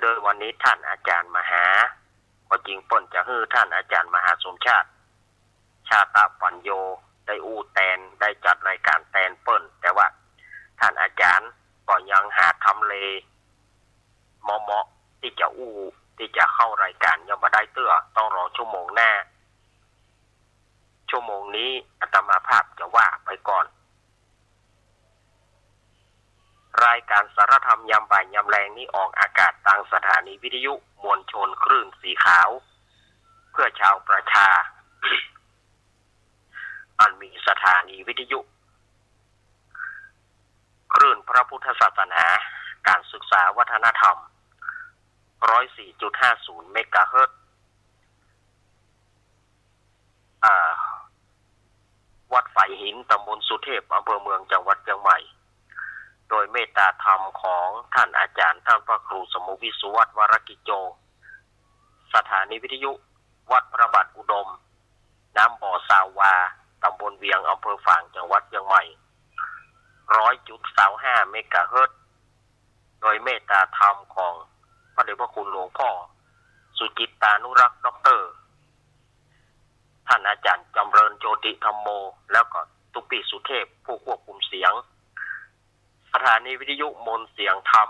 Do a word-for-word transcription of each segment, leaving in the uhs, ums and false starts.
โดยวันนี้ต้านอาจ๋ารย์มหา ก็จริงเปิ้นจะหื้อต้านอาจ๋ารย์มหาสมชาติ ชาตะปัญโญ ได้อู้แตน ได้จัดรายก๋านแตนเปิ้น แต่ว่าต้านอาจ๋ารย์ก็ยังหาทำเลเหมาะๆ ตี้จะอู้ ตี้จะเข้ารายก๋านยังบ่ได้เตื้อ ต้องรอชั่วโมงหน้า ชั่วโมงนี้อาตมาภาพจะว่าไปก่อน รายก๋านสารธรรมยามบ่ายยามแลงนี้ออกอากาศตางสถานีวิทยุมวลชนคลื่นสีขาว เพื่อชาวประชา อันมีสถานีวิทยุ คลื่นพระพุทธศาสนา ก๋านศึกษาวัฒนธรรม ร้อยสี่จุดห้าศูนย์ เมกะเฮิรตซ์ อ่า วัดฝายหิน ตำบลสุเทพ อำเภอเมือง จังหวัดเจียงใหม่ โดยเมตตาธรรมของต้านอาจ๋ารย์ ต้านพระครูสมวิทย์ สุวัฒน์ วรกิจโจ สถานีวิทยุวัดพระบาทอุดม น้ำบ่อซาววา ตำบลเวียง อำเภอฝาง จังหวัดเจียงใหม่ ร้อยจุดซาวห้า เมกะเฮิรตซ์ โดยเมตตาธรรมของพระเดชพระคุณหลวงพ่อสุจิตตานุรักษ์ ด็อกเตอร์ ต้านอาจ๋ารย์จำเริญโจติธัมโม แล้วก็ตุ๊กปี้สุเทพ ผู้ควบคุมเสียง สถานีวิทยุมนต์เสียงธรรม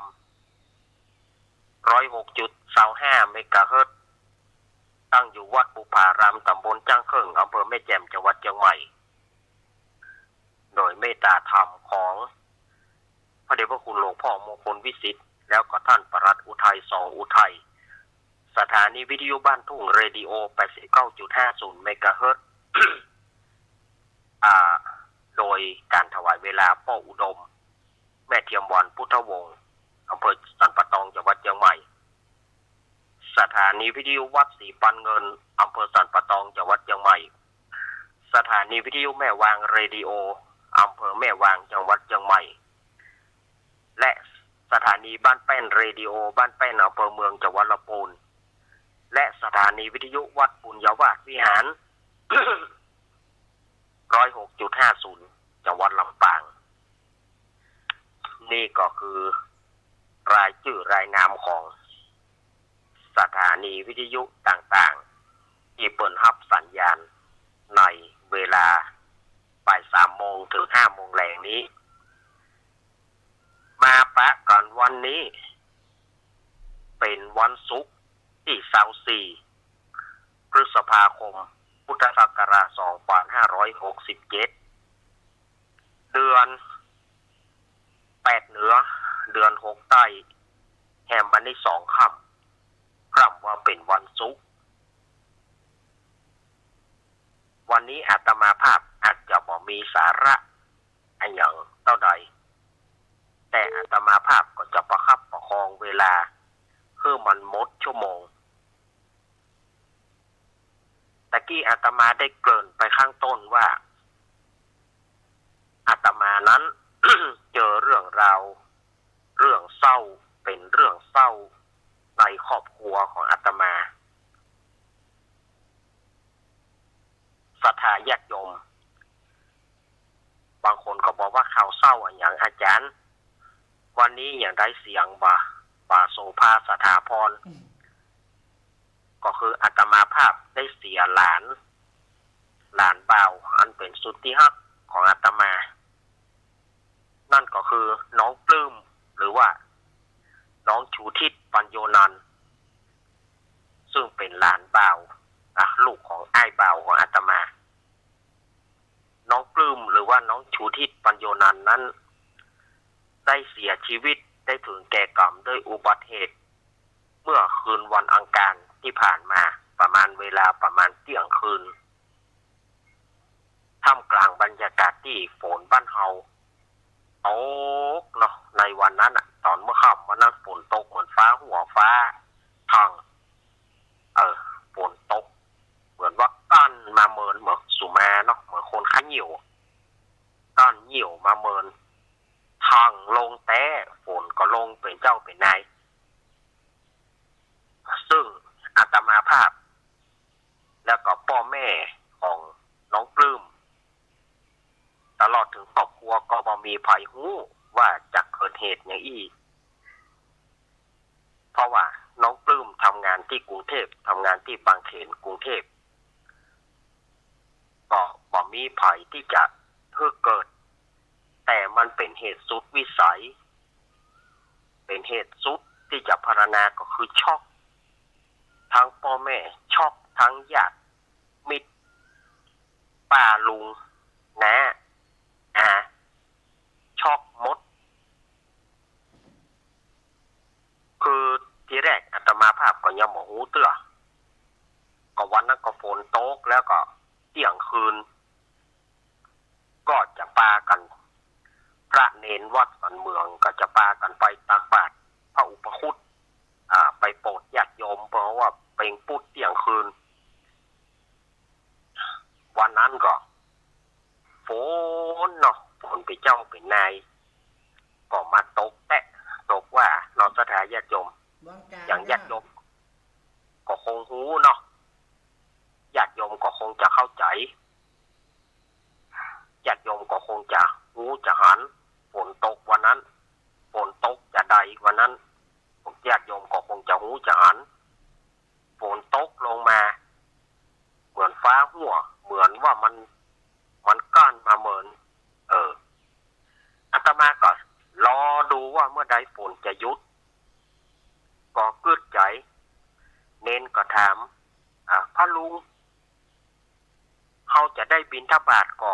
ร้อยหกจุดซาวห้า เมกะเฮิรตซ์ ตั้งอยู่วัดบุพาราม ตำบลจ้างเคิ่ง อำเภอแม่แจ่ม จังหวัดเจียงใหม่ โดยเมตตาธรรมของพระเดชพระคุณหลวงพ่อมงคลวิสิทธิ์ แล้วก็ต้านปลัดอุทัย สองอุทัย สถานีวิทยุบ้านทุ่ง เรดิโอ แปดสิบเก้าจุดห้าศูนย์ เมกะเฮิรตซ์ อ่า โดยก๋านถวายเวลาป้ออุดม แม่เทียมวรรณ พุทธวงศ์ อำเภอสันป่าตอง จังหวัดเจียงใหม่ สถานีวิทยุวัดศรีปันเงิน อำเภอสันป่าตอง จังหวัดเจียงใหม่ สถานีวิทยุแม่วาง เรดิโอ อำเภอแม่วาง จังหวัดเจียงใหม่ และสถานีบ้านแป้น เรดิโอ บ้านแป้น อำเภอเมือง จังหวัดลำพูน และสถานีวิทยุวัดปุญญาวาสวิหาร ร้อยหกจุดห้าศูนย์ จังหวัดลำปาง นี่ก็คือรายจื้อรายนามของสถานีวิทยุต่างๆ ตี้เปิ้นฮับสัญญาณในเวลาบ่ายสามโมงเถิงห้าโมงแลงนี้ มาปะกั๋นวันนี้ เป๋นวันศุกร์ตี้ซาวสี่ พฤษภาคม พุทธศักราชสองพันห้าร้อยหกสิบเจ็ด เดือนแปดเหนือ เดือนหกใต้ แฮมวันนี้สองค่ำ คร่ำว่าเป๋นวันศุกร์ วันนี้อาตมาภาพอาจจะบ่มีสาระอะหยังเต้าใด แต่อาตมาภาพก็จะประคับประคองเวลาหื้อมันหมดชั่วโมง ตะกี้อาตมาได้เกริ่นไปข้างต้นว่า อาตมานั้น เจอเรื่องราว เรื่องเศร้า เป๋นเรื่องเศร้าในครอบครัวของอาตมา ศรัทธาญาติโยม บางคนก็บอกว่าข่าวเศร้าอะหยังอาจ๋ารย์ วันนี้หยังได้เสียงบ่า บ่าโสภา สถาพร อืม ก็คืออาตมาภาพได้เสียหลาน หลานบ่าวอันเป๋นสุดตี้ฮักของอาตมา นั่นก็คือน้องปลื้ม หรือว่าน้องชูทิศ ปัญโญนันท์ ซึ่งเป๋นหลานบ่าว อ่ะ ลูกของอ้ายบ่าวของอาตมา น้องปลื้ม หรือว่าน้องชูทิศ ปัญโญนันท์นั้น ได้เสียชีวิต ได้ถึงแก่กรรมด้วยอุบัติเหตุ เมื่อคืนวันอังคารตี้ผ่านมา ประมาณเวลาประมาณเตี้ยงคืน ท่ามกลางบรรยากาศตี้ฝนบ้านเฮาตกเนาะ ในวันนั้นน่ะ ต๋อนเมื่อค่ำวันนั้นฝนตกเหมือนฟ้าหัวฟ้าทั่ง เออ ฝนตก เหมือนว่ากั้นมาเมิน เหมือนสุมาเนาะ เหมือนคนไข้หยิ่ว กั้นหยิ่วมาเมิน ทั่งลงแต๊ ฝนก็ลงเป๋นเจ้าเป๋นนาย ซึ่งอาตมาภาพ แล้วก็ป้อแม่ของน้องปลื้ม ตลอดถึงครอบครัวก็บ่มีใผฮู้ว่าจะเกิดเหตุหยังอี้ พ ราะว่าน้องปลื้มทำงานตี้กรุงเทพฯ ทำงานตี้บางเขนกรุงเทพฯ ก็บ่มีใผตี้จะหื้อเกิด แต่มันเป๋นเหตุสุดวิสัย เป๋นเหตุสุดตี้จะพรรณนา ก็คือช็อก ตึงป้อแม่ ช็อก ตึงญาติมิตร ป้าลุงน้าอา ช็อกหมด คือทีแรกอาตมาภาพก็ยังบ่ฮู้เตื้อ ก็วันนั้นก็ฝนตก แล้วก็เตี้ยงคืน ก็จะปากั๋น พระเณรวัดสันเมืองก็จะปากั๋นไปตักบาตรพระอุปคุต อ่า ไปโปรดญาติโยม เพราะว่าเป๋นปุดเตี้ยงคืน วันนั้นก็ฝนเนาะ ฝนเป๋นเจ้าเป๋นนาย ก็มาตกแต๊ ตกว่าเนาะ ศรัทธาญาติโยม อย่างญาติโยมก็คงฮู้เนาะ ญาติโยมก็คงจะเข้าใจ๋ ญาติโยมก็คงจะฮู้จะหัน ฝนตกวันนั้น ฝนตกจาใดวันนั้น ญาติโยมก็คงจะฮู้จะหัน ฝนตกลงมา เหมือนฟ้าหั้ว เหมือนว่ามัน มันก้านมาเมิน เออ อาตมาก็รอดูว่าเมื่อใดฝนจะหยุด ก็กึ๊ดใจ๋ เณรก็ถาม อ่า พระลุง เฮาจะได้บิณฑบาตก่อ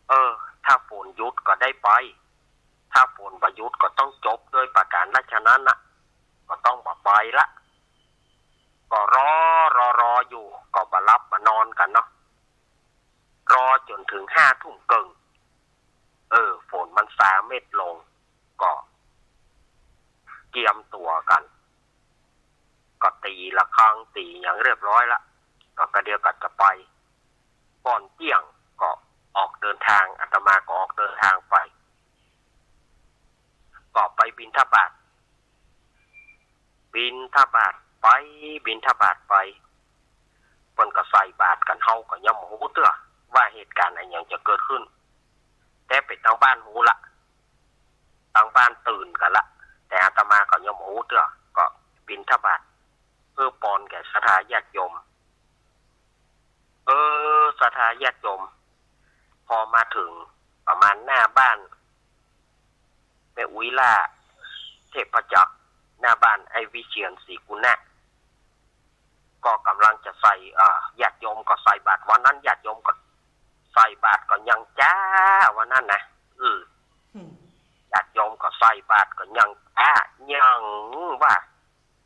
เออ ถ้าฝนหยุดก็ได้ไป ถ้าฝนบ่หยุดก็ต้องจบด้วยประก๋านราชนั้นน่ะ ก็ต้องบ่ไปละ ก็รอ รอ รออยู่ ก็บ่หลับบ่นอนกั๋นเนาะ รอจ๋นเถิงห้าทุ่มเกิ่ง เออ ฝนมันซาเม็ดลง ก็เกียมตั๋วกั๋น ก็ตี๋ระฆังตี๋หยังเรียบร้อยละ ก็กะเดียวกั๋นจะไป ก่อนเตี้ยงก็ออกเดินทาง อาตมาก็ออกเดินทางไป ก็ไปบิณฑบาต บิณฑบาตไป บิณฑบาตไป เปิ้นก็ใส่บาตรกั๋น เฮาก็ยังบ่ฮู้เตื้อว่าเหตุก๋ารณ์อะหยังจะเกิดขึ้น แต่เป๋นตังบ้านฮู้ละ ตังบ้านตื่นกั๋นละ แต่อาตมาก็ยังบ่ฮู้เตื้อ ก็บิณฑบาต หื้อปอนแก่ศรัทธาญาติโยม เออ ศรัทธาญาติโยม พอมาเถิงประมาณหน้าบ้านแม่อุ๊ยล่าเทพจักร หน้าบ้านไอ้วิเชียรศรีกุณะ ก็ก่ำลังจะใส่ เอ่อ ญาติโยมก็ใส่บาตร วันนั้นญาติโยมก็ใส่บาตรก็ยังจ๊า วันนั้นนะ อืม อืม ญาติโยมก็ใส่บาตรก็ยังจ๊า ยังว่า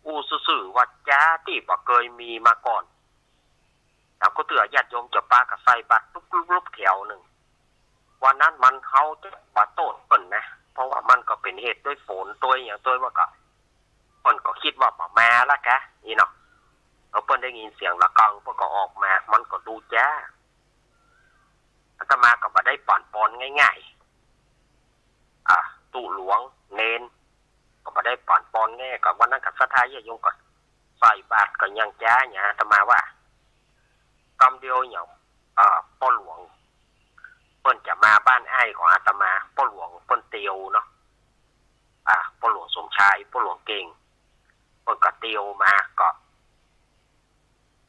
อู้ซื่อๆ ว่าจ๊าตี้บ่เกยมีมาก่อน ต๋ามก็เตื้อญาติโยมจะปากั๋นใส่บาตรตุ๊บๆๆ แถวนึ่ง วันนั้นมันเฮาจะบ่โต้ษเปิ้นนะ เพราะว่ามันก็เป๋นเหตุด้วยฝน ด้วยหยัง ด้วยว่าก็ เปิ้นก็กึ๊ดว่าบ่มาละกะ อี้เนาะ เออ เปิ้นได้ยินเสียงระฆัง เปิ้นก็ออกมา มันก็ดูจ๊า อาตมาก็บ่ได้ปานปอนง่ายๆ อ่า ตุ๊หลวง เณร ก็บ่ได้ปานปอนแง่ ก็วันนั้นก็ศรัทธาญาติโยมก็ใส่บาตรก็ยังจ๊า อย่างอาตมาว่า กำเดียวอย่าง เอ่อ ป้อหลวง เปิ้นจะมาบ้านอ้ายของอาตมา ป้อหลวงเปิ้นเตียวเนาะ อ่า ป้อหลวงสมชาย ป้อหลวงเก่ง เปิ้นก็เตียวมาก็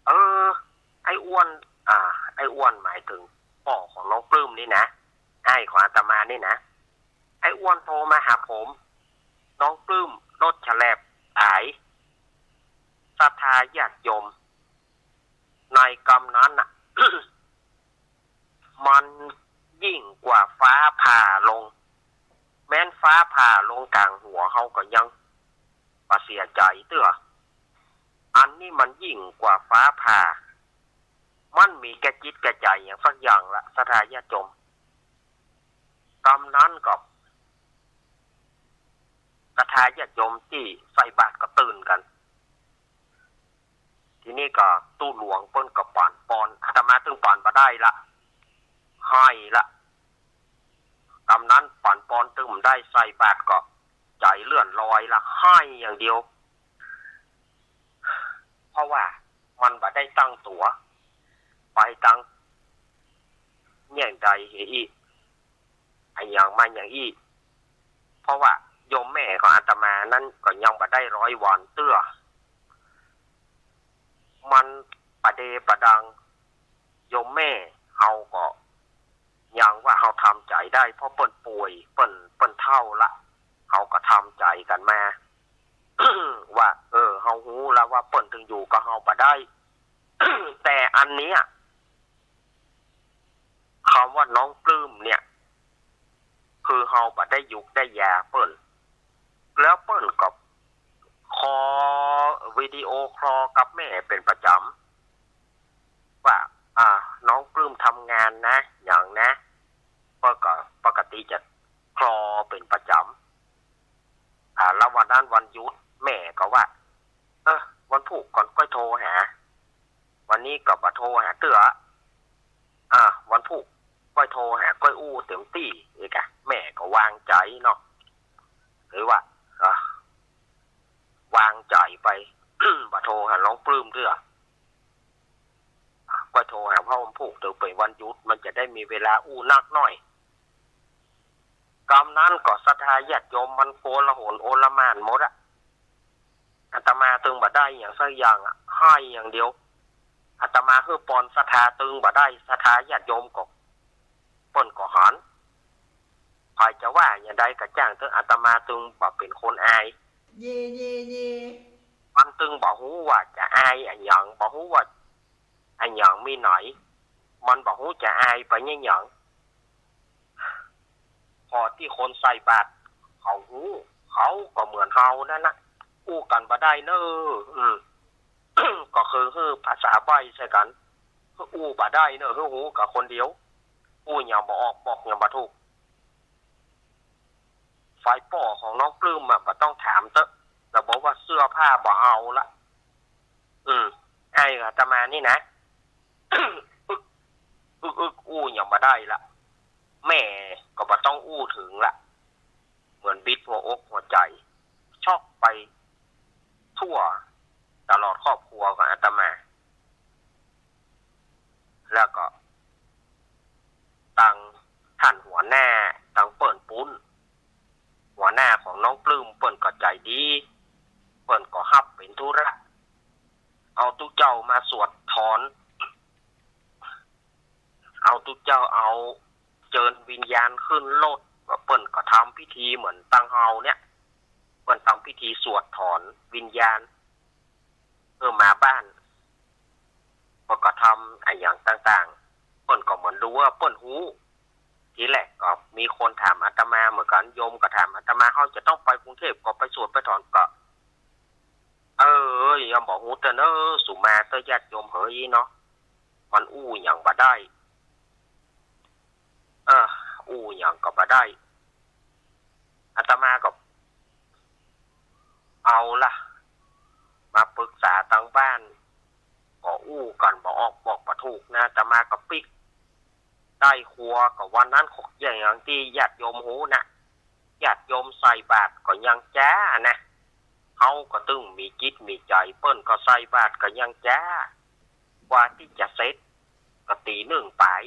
เออ ไอ้อ้วน อ่า ไอ้อ้วนหมายถึงป้อของน้องปลื้มนี่นะ อ้ายของอาตมานี่นะ ไอ้อ้วนโทรมาหาผม น้องปลื้มรถฉลบต๋าย ศรัทธาญาติโยม ในกำนั้นน่ะ มันยิ่งกว่าฟ้าผ่าลง แม้นฟ้าผ่าลงก๋างหัวเฮาก็ยังบ่เสียใจ๋เตื้อ อันนี้มันยิ่งกว่าฟ้าผ่า มันมีแก่จิตแก่ใจ๋หยังสักอย่างละ ศรัทธาญาติโยม กำนั้นก็ ศรัทธาญาติโยมตี้ใส่บาตรก็ตื่นกั๋น ทีนี้ก็ตุ๊หลวงเปิ้นก็ปานปอน อาตมาตึงปานบ่ได้ละ ไห้ละ กำนั้นปานปอนตึงบ่ได้ ใส่บาตรก็ใจ๋เลื่อนลอยละ ไห้อย่างเดียว เพราะว่ามันบ่ได้ตั้งตั๋ว ไปตังแหน่งใดเหอี้ อะหยังมาหยังอี้ เพราะว่า โยมแม่ของอาตมานั้นก็ยังบ่ได้ร้อยวันเตื้อ มันปะเดปะดัง โยมแม่เฮาก็ยังว่าเฮาทำใจ๋ได้ เพราะเปิ้นป่วย เปิ้น เปิ้นเฒ่าละ เฮาก็ทำใจ๋กั๋นมา ว่า เออ เฮาฮู้ละว่าเปิ้นตึงอยู่กับเฮาบ่ได้ แต่อันเนี้ย กำว่าน้องปลื้มเนี่ย คือเฮาบ่ได้หยูกได้ยาเปิ้น แล้วเปิ้นก็คอลวิดีโอคอลกับแม่เป๋นประจ๋ำ ว่า อ่า น้องปลื้มทำงานนะ หยังนะ เปิ้นก็ปกติจะคอลเป๋นประจ๋ำ อ่า แล้ววันนั้นวันหยุด แม่ก็ว่า เออ วันพูกก่อนก้อยโทรหา วันนี้ก็บ่โทรหาเตื้อ อ่า วันพูกก้อยโทรหา ก้อยอู้เต๋มตี้ อีกอะ แม่ก็วางใจ๋เนาะ หรือว่า อ่า วางใจ๋ไป บ่โทรหาน้องปลื้มเตื้อ ก้อยโทรหา เพราะวันพูกถือเป๋นวันหยุด มันจะได้มีเวลาอู้นักหน้อย กำนั้นก็ศรัทธาญาติโยมมันโกลาหลโอลหม่านหมดอะ อาตมาตึงบ่ได้หยังสักอย่างอะ ไห้อย่างเดียว อาตมาหื้อปอนศรัทธาตึงบ่ได้ ศรัทธาญาติโยมก็ เปิ้นก็หัน ใผจะว่าอย่างใดก็จ้างเต๊อะ อาตมาตึงบ่เป๋นคนอาย เย่ เย่ เย่ มันตึงบ่ฮู้ว่าจะอายอะหยัง บ่ฮู้ว่าอะหยังมีไหน มันบ่ฮู้จะอายไปอะหยัง พอตี้คนใส่บาตรเขาฮู้ เขาก็เหมือนเฮานั่นนะ อู้กั๋นบ่ได้เน่อ อืม ก็คือหื้อภาษาใบ้ใส่กั๋น อู้บ่ได้เน่อ หื้อฮู้กั๋นคนเดียว อู้หยังบ่ออก บอกหยังบ่ถูก ฝ่ายป้อของน้องปลื้มอะ บ่ต้องถามเต๊อะ แต่บอกว่าเสื้อผ้าบ่เอาละ อืม ไอ้อาตมานี่นะ อึก อึก อึก อู้หยังบ่ได้ละ แม่ก็บ่ต้องอู้เถิงละ เหมือนบิดหัวอกหัวใจ๋ ช็อกไปทั่ว ตลอดครอบครัวของอาตมา แล้วก็ตังท่านหัวหน้าตังเปิ้นปู๊น หัวหน้าของน้องปลื้มเปิ้นก็ใจ๋ดี เปิ้นก็ฮับเป๋นธุระ เอาตุ๊เจ้ามาสวดถอน เอาตุ๊เจ้า เอาเจิญวิญญาณขึ้นรถ เปิ้นก็ทำพิธีเหมือนตังเฮาเนี่ย เปิ้นทำพิธีสวดถอนวิญญาณ เออ มาบ้าน เปิ้นก็ทำอะหยังต่างๆ เปิ้นก็เหมือนดูว่าเปิ้นฮู้ ทีแรกก็มีคนถามอาตมาเหมือนกั๋น โยมก็ถามอาตมา เฮาจะต้องไปกรุงเทพฯ ก็ไปสวดไปถอนก็ เออ โยมบ่ฮู้เต๊อะเน่อ สูมาเต๊อะญาติโยมเหยเนาะ มันอู้หยังบ่ได้ เออ อู้หยังก็บ่ได้ อาตมาก็ เอาละ มาปรึกษาตังบ้าน ก็อู้กั๋นบ่ออกบอกบ่ถูกนะ อาตมาก็ปิ๊ก ใต้ครัวก็วันนั้น อย่างตี้ญาติโยมฮู้นะ ญาติโยมใส่บาตรก็ยังจ๊านะ เฮาก็ตึงมีจิตมีใจ๋ เปิ้นก็ใส่บาตรก็ยังจ๊า กว่าตี้จะเสร็จก็ตีหนึ่งป๋าย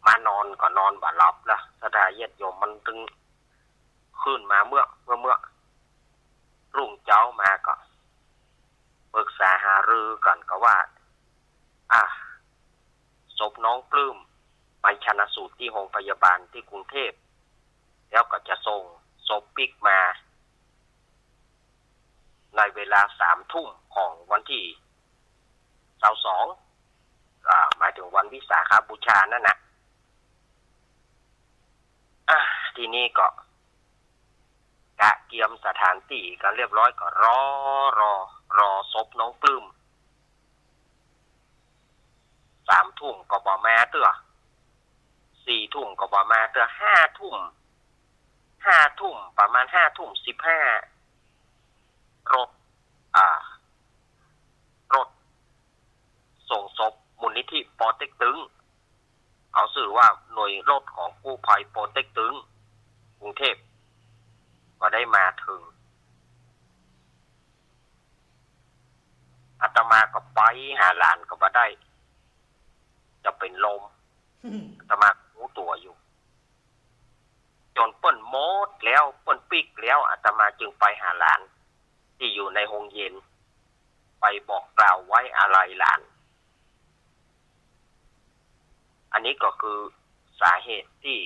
มานอนก็นอนบ่หลับละ ศรัทธาญาติโยมมันตึงขึ้นมาเมือก เมือก เมือก รุ่งเจ๊ามาก็ปรึกษาหารือกั๋นก็ว่า อ่ะ ศพน้องปลื้มไปชันสูตรตี้โฮงพยาบาลตี้กรุงเทพฯ แล้วก็จะส่งศพปิ๊กมา ในเวลาสามทุ่มของวันตี้ซาวสอง อ่า หมายเถิงวันวิสาขบูชานั่นน่ะ อ่ะ ทีนี้ก็กะเกียมสถานตี้กั๋นเรียบร้อย ก็รอ รอ รอศพน้องปลื้ม สามทุ่มก็บ่มาเตื้อ สี่ทุ่มก็บ่มาเตื้อ ห้าทุ่ม ห้าทุ่ม ประมาณห้าทุ่มสิบห้า รถ อ่า รถส่งศพมูลนิธิปอเต็กตึง เอาซื่อว่าหน่วยรถของกู้ภัยปอเต็กตึงกรุงเทพฯ ก็ได้มาเถิง อาตมาก็ไปหาหลานก็บ่ได้ จะเป๋นลม อาตมาก็ฮู้ตั๋วอยู่ จ๋นเปิ้นหมดแล้ว เปิ้นปิ๊กแล้ว อาตมาจึงไปหาหลานตี้อยู่ในโฮงเย็น ไปบอกกล่าวไว้อาลัยหลาน อันนี้ก็คือสาเหตุตี้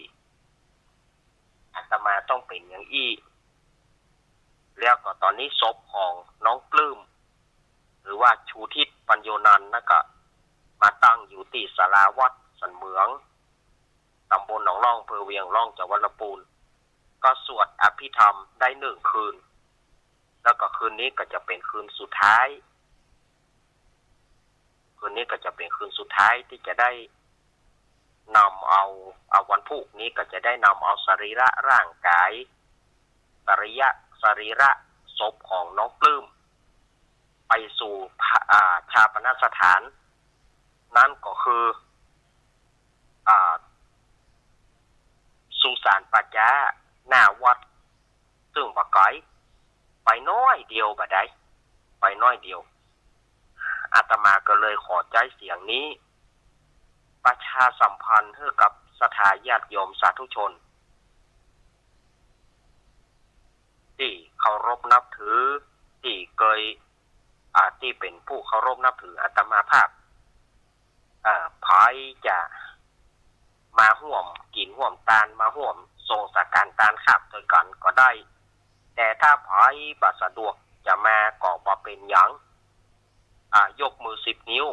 อาตมาต้องเป๋นอย่างอี้ แล้วก็ต๋อนนี้ศพของน้องปลื้ม หรือว่าชูทิศ ปัญโญนันท์นะ ก็มาตั้งอยู่ตี้ศาลาวัดสันเหมือง ต๋ำบลหนองล่อง อำเภอเวียงล่อง จังหวัดลำปูน ก็สวดอภิธรรมได้หนึ่งคืน แล้วก็คืนนี้ก็จะเป๋นคืนสุดท้าย คืนนี้ก็จะเป๋นคืนสุดท้ายตี้จะได้นำเอา เอาวันพูกนี้ก็จะได้นำเอาสรีระร่างกาย สรีระ สรีระศพของน้องปลื้ม ไปสู่พระ อ่า ฌาปนสถาน นั้นก็คือ อ่า สุสานป่าจ๊าหน้าวัด ซึ่งบ่ไก๋ ไปน้อยเดียวบ่าใด ไปน้อยเดียว อาตมาก็เลยขอใจ๊เสียงนี้ ประชาสัมพันธ์หื้อกับศรัทธาญาติโยมสาธุชน ตี้เคารพนับถือ ตี้เกย อ่า ตี้เป๋นผู้เคารพนับถืออาตมาภาพ อ่า ใผจะมาฮ่วมกิ๋นฮ่วมตาน มาฮ่วมส่งสังฆทานตวยกั๋นก็ได้ แต่ถ้าใผบ่สะดวกจะมาก็บ่เป๋นหยัง อ่า ยกมือสิบนิ้ว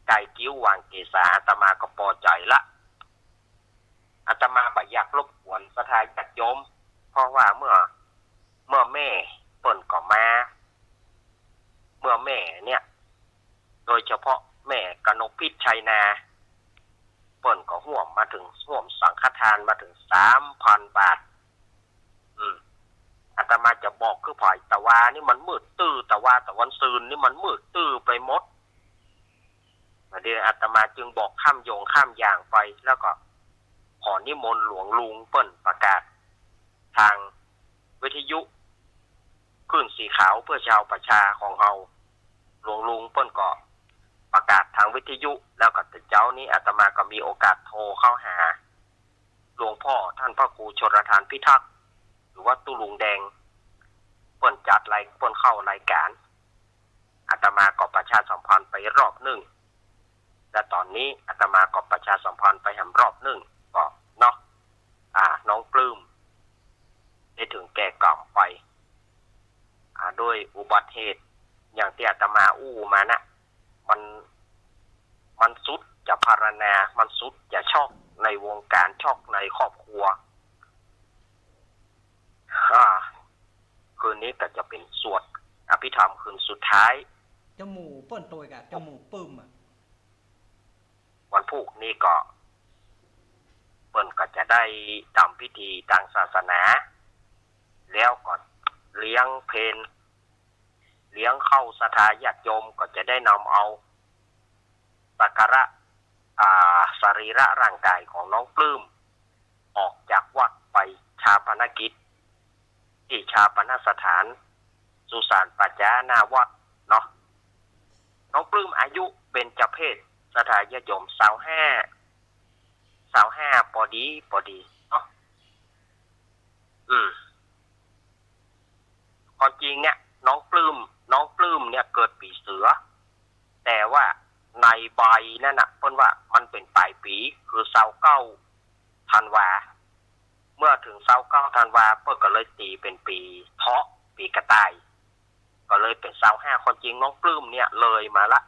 ไก่กิ้วหว่างเกศา อาตมาก็ปอใจ๋ละ อาตมาบ่อยากรบกวนศรัทธาญาติโยม เพราะว่าเมื่อ เมื่อแม่เปิ้นก็มา เมื่อแม่เนี่ย โดยเฉพาะแม่กนกพิชชัยนา เปิ้นก็ฮ่วมมาเถิง ฮ่วมสังฆทานมาเถิงสามพันบาท อืม อาตมาจะบอกคือใผ ตะวานี่มันมืดตื้อ ตะวาตะวันซืนนี่มันมืดตื้อไปหมด บ่าเดี่ยวอาตมาจึงบอกข้ามโยงข้ามอย่างไป แล้วก็ขอนิมนต์หลวงลุงเปิ้นประกาศทางวิทยุคลื่นสีขาวเพื่อชาวประชาของเฮา หลวงลุงเปิ้นก็ประกาศทางวิทยุ แล้วก็แต่เจ๊านี้อาตมาก็มีโอกาสโทรเข้าหาหลวงพ่อท่านพระครูชลทานพิทักษ์ หรือว่าตุ๊ลุงแดง เปิ้นจัดราย เปิ้นเข้ารายก๋าน อาตมาก็ประชาสัมพันธ์ไปรอบนึ่ง และต๋อนนี้อาตมาก็ประชาสัมพันธ์ไปแหมรอบนึ่ง ก็เนาะ อ่า น้องปลื้ม ได้เถิงแก่กรรมไป อ่า โดยอุบัติเหตุ อย่างตี้อาตมาอู้มานะ มัน มันสุดจะพรรณนา มันสุดจะช็อกในวงก๋าน ช็อกในครอบครัว อ่า คืนนี้ก็จะเป๋นสวดอภิธรรมคืนสุดท้าย เจ้าหมู่เปิ้นตวยก่ะ เจ้าหมู่ปึ้มอะ วันพูกนี้ก็ เปิ้นก็จะได้ทำพิธีตางศาสนา แล้วก็เลี้ยงเพล เลี้ยงข้าวศรัทธาญาติโยม ก็จะได้นำเอาสักการะ อ่า สรีระร่างกายของน้องปลื้ม ออกจากวัดไปฌาปนกิจ ตี้ฌาปนสถาน สุสานป่าจ๊าหน้าวัดเนาะ น้องปลื้มอายุเบญจเพสศรัทธาญาติโยม ซาวห้า ซาวห้า ปอดี ปอดีเนาะ อืม ความจริงเนี่ย น้องปลื้ม น้องปลื้มเนี่ยเกิดปี๋เสือ แต่ว่าในใบนั้นน่ะ เปิ้นว่ามันเป๋นป๋ายปี๋ คือซาวเก้าธันวา เมื่อเถิงซาวเก้าธันวา เปิ้นก็เลยตี๋เป๋นปี๋เถาะ ปี๋กระต่าย ก็เลยเป๋นซาวห้า ความจริงน้องปลื้มเนี่ยเลยมาละ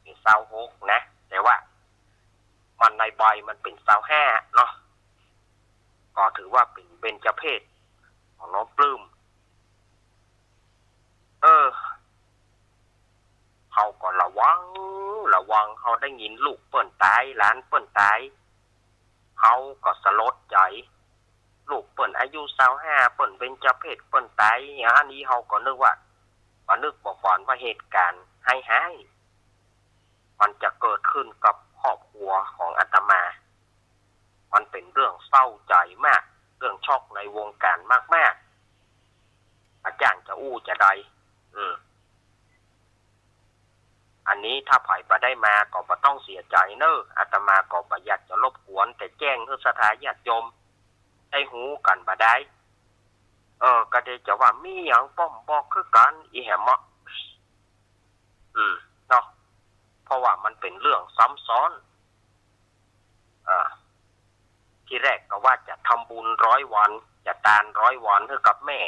เป๋นซาวหกนะ แต่ว่ามันในใบมันเป๋นซาวห้าเนาะ ก็ถือว่าเป๋นเบญจเพสของน้องปลื้ม เออ เฮาก็ระวัง ระวัง เฮาได้ยินลูกเปิ้นต๋าย หลานเปิ้นต๋าย เฮาก็สลดใจ๋ ลูกเปิ้นอายุซาวห้า เปิ้นเบญจเพส เปิ้นต๋าย อันนี้เฮาก็นึกว่า บ่นึกบ่ฝันว่าเหตุก๋ารณ์ฮ้ายๆ มันจะเกิดขึ้นกับครอบครัวของอาตมา มันเป๋นเรื่องเศร้าใจ๋มาก เรื่องช็อกในวงก๋านมากๆ บ่จ้างจะอู้จะใด อืม อันนี้ถ้าใผบ่ได้มาก็บ่ต้องเสียใจ๋เน่อ อาตมาก็บ่อยากจะรบกวน แต่แจ้งหื้อศรัทธาญาติโยม ได้ฮู้กั๋นบ่ดาย เออ ก็ได้จะว่ามีหยังป้อมบอกคือกั๋น อีแหมเนาะ อืม เนาะ เพราะว่ามันเป๋นเรื่องซ้ำซ้อน อ่า ทีแรกก็ว่าจะทำบุญร้อยวอน จะตานร้อยวอนหื้อกับแม่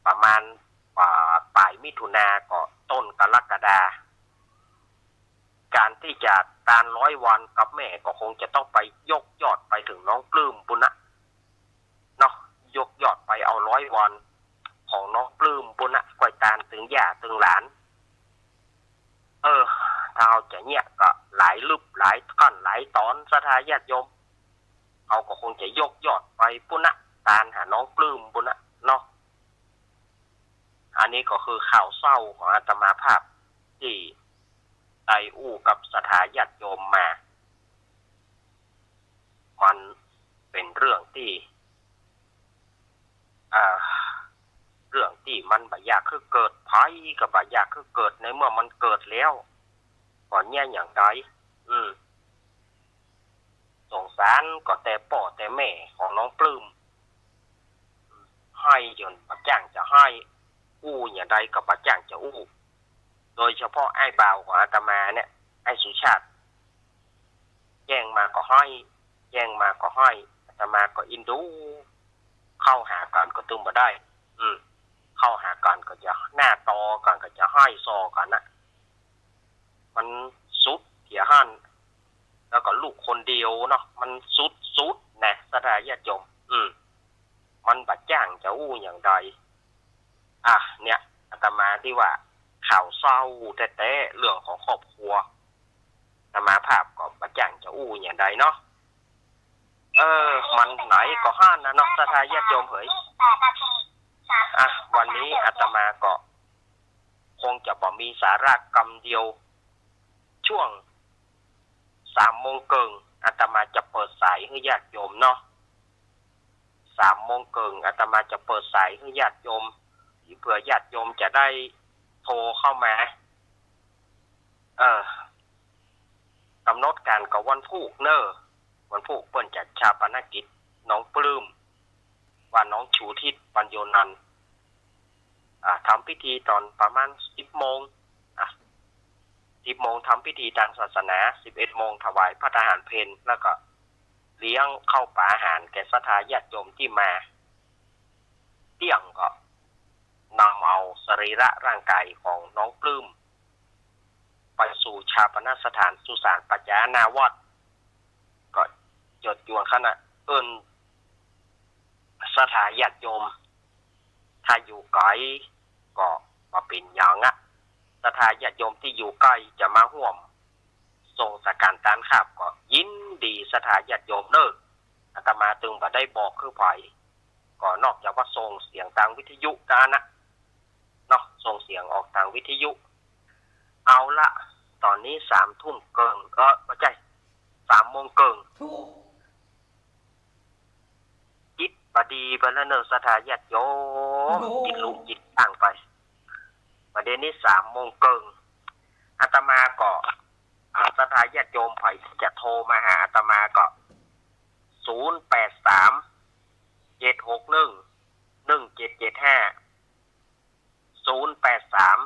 ประมาณ อ่า ป๋ายมิถุนาก็ต้นกรกฎา ก๋านตี้จะตานร้อยวอนกับแม่ก็คงจะต้องไปยกยอดไปเถิงน้องปลื้มปู้นนะ เนาะ ยกยอดไปเอาร้อยวอนของน้องปลื้มปู้นนะ ก้อยตานเถิงย่าเถิงหลาน เออ ถ้าเฮาจะเยียะก็หลายลึบหลายขั้นหลายต๋อน ศรัทธาญาติโยม เฮาก็คงจะยกยอดไปปู้นนะ ตานหาน้องปลื้มปู้นนะเนาะ อันนี้ก็คือข่าวเศร้าของอาตมาภาพตี้ได้อู้กับศรัทธาญาติโยมมา มันเป๋นเรื่องตี้ อ่า เรื่องตี้มันบ่อยากหื้อเกิด ใผก็บ่อยากหื้อเกิด ในเมื่อมันเกิดแล้ว ก็เยียะหยังใด อืม สงสารก็แต่ป้อแต่แม่ของน้องปลื้ม ไห้จ๋นบ่จ้างจะไห้ อู้หยังใดก็บ่จ้างจะอู้ โดยเฉพาะอ้ายบ่าวของอาตมาเนี่ย อ้ายสุชาติ แจ้งมาก็ไห้ แจ้งมาก็ไห้ อาตมาก็อินดู เข้าหากั๋นก็ตึงบ่ได้ อืม เข้าหากั๋นก็จะหน้าตอกั๋น ก็จะไห้ส่อกั๋นนะ มันสุดเหียหั้น แล้วก็ลูกคนเดียวเนาะ มันสุดๆ นะ ศรัทธาญาติโยม อืม มันบ่จ้างจะอู้หยังใด อ่ะ เนี่ย อาตมาตี้ว่าข่าวเศร้าแต๊ๆ เรื่องของครอบครัว อาตมาภาพก็บ่จ้างจะอู้หยังใดเนาะ เออ มันไหนก็หั้นนะเนาะ ศรัทธาญาติโยมเหย อ่ะ วันนี้อาตมาก็คงจะบ่มีสาระกำเดียว ช่วงสามโมงเกิ่ง อาตมาจะเปิดสายหื้อญาติโยมเนาะ สามโมงเกิ่ง อาตมาจะเปิดสายหื้อญาติโยม เผื่อญาติโยมจะได้โทรเข้ามา เออ ก๋ำหนดก๋านก็วันพูกเน่อ วันพูกเปิ้นจะฌาปนกิจน้องปลื้ม ว่าน้องชูทิศ ปัญโญนันท์ อ่า ทำพิธีต๋อนประมาณสิบโมง อ่ะ สิบโมงทำพิธีตางศาสนา สิบเอ็ดโมงถวายภัตตาหารเพล แล้วก็เลี้ยงข้าวป๋าอาหารแก่ศรัทธาญาติโยมตี้มา เตี้ยงก็นำเอาสรีระร่างกายของน้องปลื้ม ไปสู่ฌาปนสถานสุสานป่าจ๊าหน้าวัด ก็เจิดจวนขนาด เอิ้นศรัทธาญาติโยม ถ้าอยู่ไก๋ก็บ่เป๋นหยังอะ ศรัทธาญาติโยมตี้อยู่ใก้จะมาฮ่วมส่งสังฆทานตานคาบก็ยินดีศรัทธาญาติโยมเน่อ อาตมาตึงบ่ได้บอกคือใผ ก็นอกจากว่าส่งเสียงตางวิทยุเต้านั้นนะเนาะ ส่งเสียงออกตางวิทยุ เอาละ ต๋อนนี้สามทุ่มเกิ่ง เออ บ่ใจ้ สามโมงเกิ่ง ถูก จิตบ่ดีไปแล้วเน่อ ศรัทธาญาติโยม โอ้โห จิตหลุจิตตั้งไป บ่าเดี่ยวนี้สามโมงเกิ่ง อาตมาก็ อ่า ศรัทธาญาติโยมใผจะโทรมาหาอาตมาก็ ศูนย์แปดสาม เจ็ดหกหนึ่ง หนึ่งเจ็ดเจ็ดห้า ศูนย์แปดสาม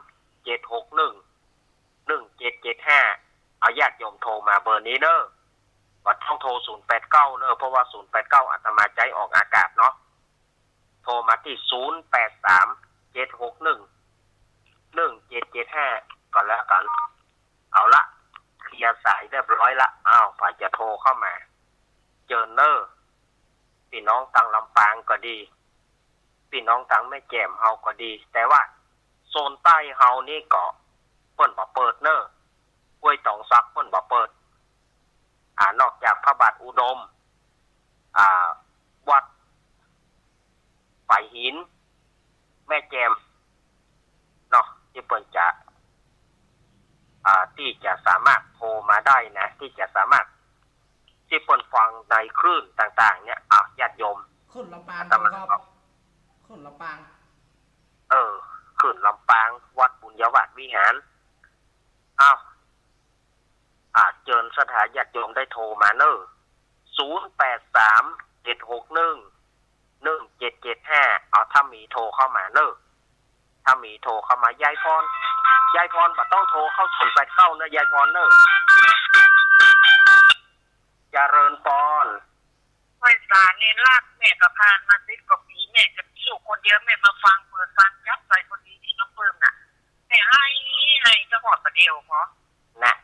เจ็ดหกหนึ่ง หนึ่งเจ็ดเจ็ดห้า เอาญาติโยมโทรมาเบอร์นี้เน่อ บ่ต้องโทรศูนย์แปดเก้าเน่อ เพราะว่าศูนย์แปดเก้าอาตมาใจ๊ออกอากาศเนาะ โทรมาตี้ ศูนย์แปดสาม เจ็ดหกหนึ่ง หนึ่งเจ็ดเจ็ดห้า ก็แล้วกั๋น เอาละ เคลียร์สายเรียบร้อยละ อ้าว ใผจะโทรเข้ามา เจิญเน่อ ปี้น้องตางลำปางก็ดี ปี้น้องตางแม่แจ่มเฮาก็ดี แต่ว่าโซนใต้เฮานี่ก็เปิ้นบ่เปิดเน่อ ห้วยตองสักเปิ้นบ่เปิด อ่า นอกจากพระบาทอุดม อ่า วัดฝายหิน แม่แจ่ม เนาะ ตี้เปิ้นจะ อ่า ตี้จะสามารถโทรมาได้นะ ตี้จะสามารถ ตี้เปิ้นฟังในคลื่นต่างๆ เนี่ย อ่ะ ญาติโยม คลื่นลำปาง อาตมา ครับ คลื่นลำปาง เออ คลื่นลำปาง วัดบุญญาวาสวิหาร อ้าว อ่า เจิญศรัทธาญาติโยมได้โทรมาเน่อ ศูนย์แปดสาม เจ็ดหกหนึ่ง เจ็ดเจ็ดห้า เอา ถ้ามีโทรเข้ามาเน่อ ถ้ามีโทรเข้ามา ยายพร ยายพรบ่ต้องโทรเข้าศูนย์แปดเก้าเน่อ ยายพรเน่อ เจริญปอน ไพศาล เนรรัตน์ แม่ก็ผ่านมาสิบกว่าปี๋ แม่ก็มีลูกคนเดียว แม่มาฟัง เปิดฟังจั๊บใจ๋พอดีตี้น้องปื้มน่ะ แม่ไห้ ไห้จะหมดประเดี๋ยวพอ นะ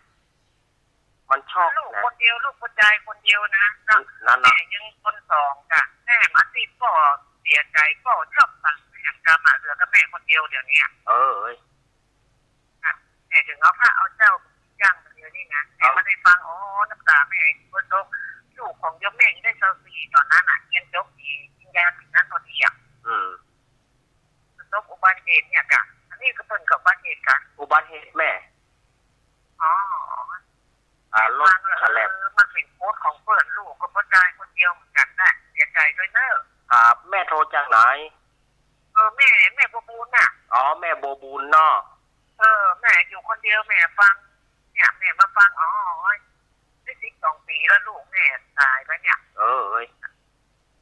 มันชอบนะ ลูกคนเดียว ลูกผู้จายคนเดียวนะ นั่นน่ะ แม่ยังคนสองจ้ะ แม่มาสิบก็เสียใจ๋ ก็ชอบสั่งแม่กำมาเหลือกับแม่คนเดียวเดี๋ยวนี้ เออ เอ้ย อ่ะ แม่เถิงเอาพระเอาเจ้ายังเดี๋ยวนี้นะ แม่ เอ้า มาได้ฟัง อ๋อ น้ำต๋าแม่ก็ตก ลูกของโยมแม่ยังได้ซาวสี่ต๋อนนั้นน่ะ เฮียนจบปี๋ปริญญาปี๋นั้นพอดีอ่ะ อืม ตกอุบัติเหตุเนี่ยก่ะ อันนี้ก็เปิ้นก็อุบัติเหตุก่ะ อุบัติเหตุแม่ อ๋อ อ่า รถ ฟังแล้ว แฉลบ เออ มันเป๋นโพสต์ของเปิ้น ลูกก็ผู้จายคนเดียวเหมือนกั๋นน่ะ เสียใจ๋ตวยเน่อ ครับ แม่โทรจากไหน เออ แม่ แม่บัวบูนน่ะ อ๋อ แม่บัวบูนเนาะ เออ แม่อยู่คนเดียว แม่ฟัง เนี่ย แม่มาฟัง อ๋อ ได้สิบสองปี๋แล้วลูกแม่ต๋ายไปเนี่ย เออ เอ้ย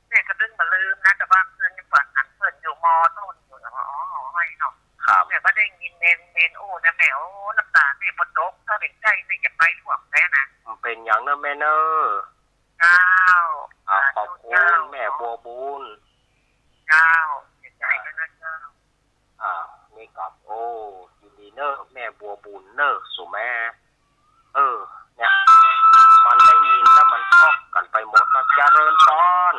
แม่ก็ตึงบ่ลืมนะ แต่บางคืนยังฝันหันเปิ้นอยู่ มอต้นอยู่ อ๋อ ไอ้เนาะ ครับ แม่ก็ได้ยินเน เนรอู้นะแม่ โอ้ น้ำต๋าแม่ก็ตก ถ้าเป๋นใจ้แม่จะไปถ่วงแล้วนะ มันเป๋นหยังเน่อแม่เน่อ เจ้า อ่า สาธุ ขอบคุณ เจ้า แม่บัวบูน เจ้า เสียใจ๋ตวยนะเจ้า อ่า นี่ก็ โอ้ ยินดีเน่อ แม่บัวบูนเน่อ สุแม่ เออ เนี่ย มันได้ยินแล้วมันชอบกั๋นไปหมดเนาะ เจริญปอน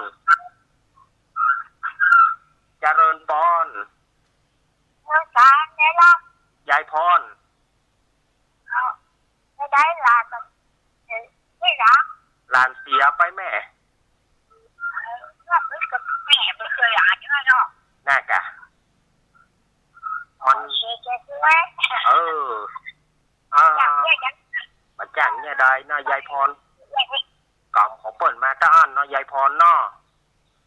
เจริญปอน เออ สารเนี่ยละ ยายพร เอา ไม่ได้หลาน เอ้ย นี่นะ หลานเสียไปแม่ เออ ก็ไม่กับแม่ไม่เคยหลานใช่ไหมเนาะ น่ากะ มัน เสียใจด้วย เออ อ่า อยากเรียกกัน มันจ้างเนี่ยได้นะ ยายพร อยากเรียก กรรมของเปิ้นมาตะอั้นเนาะ ยายพรเนาะ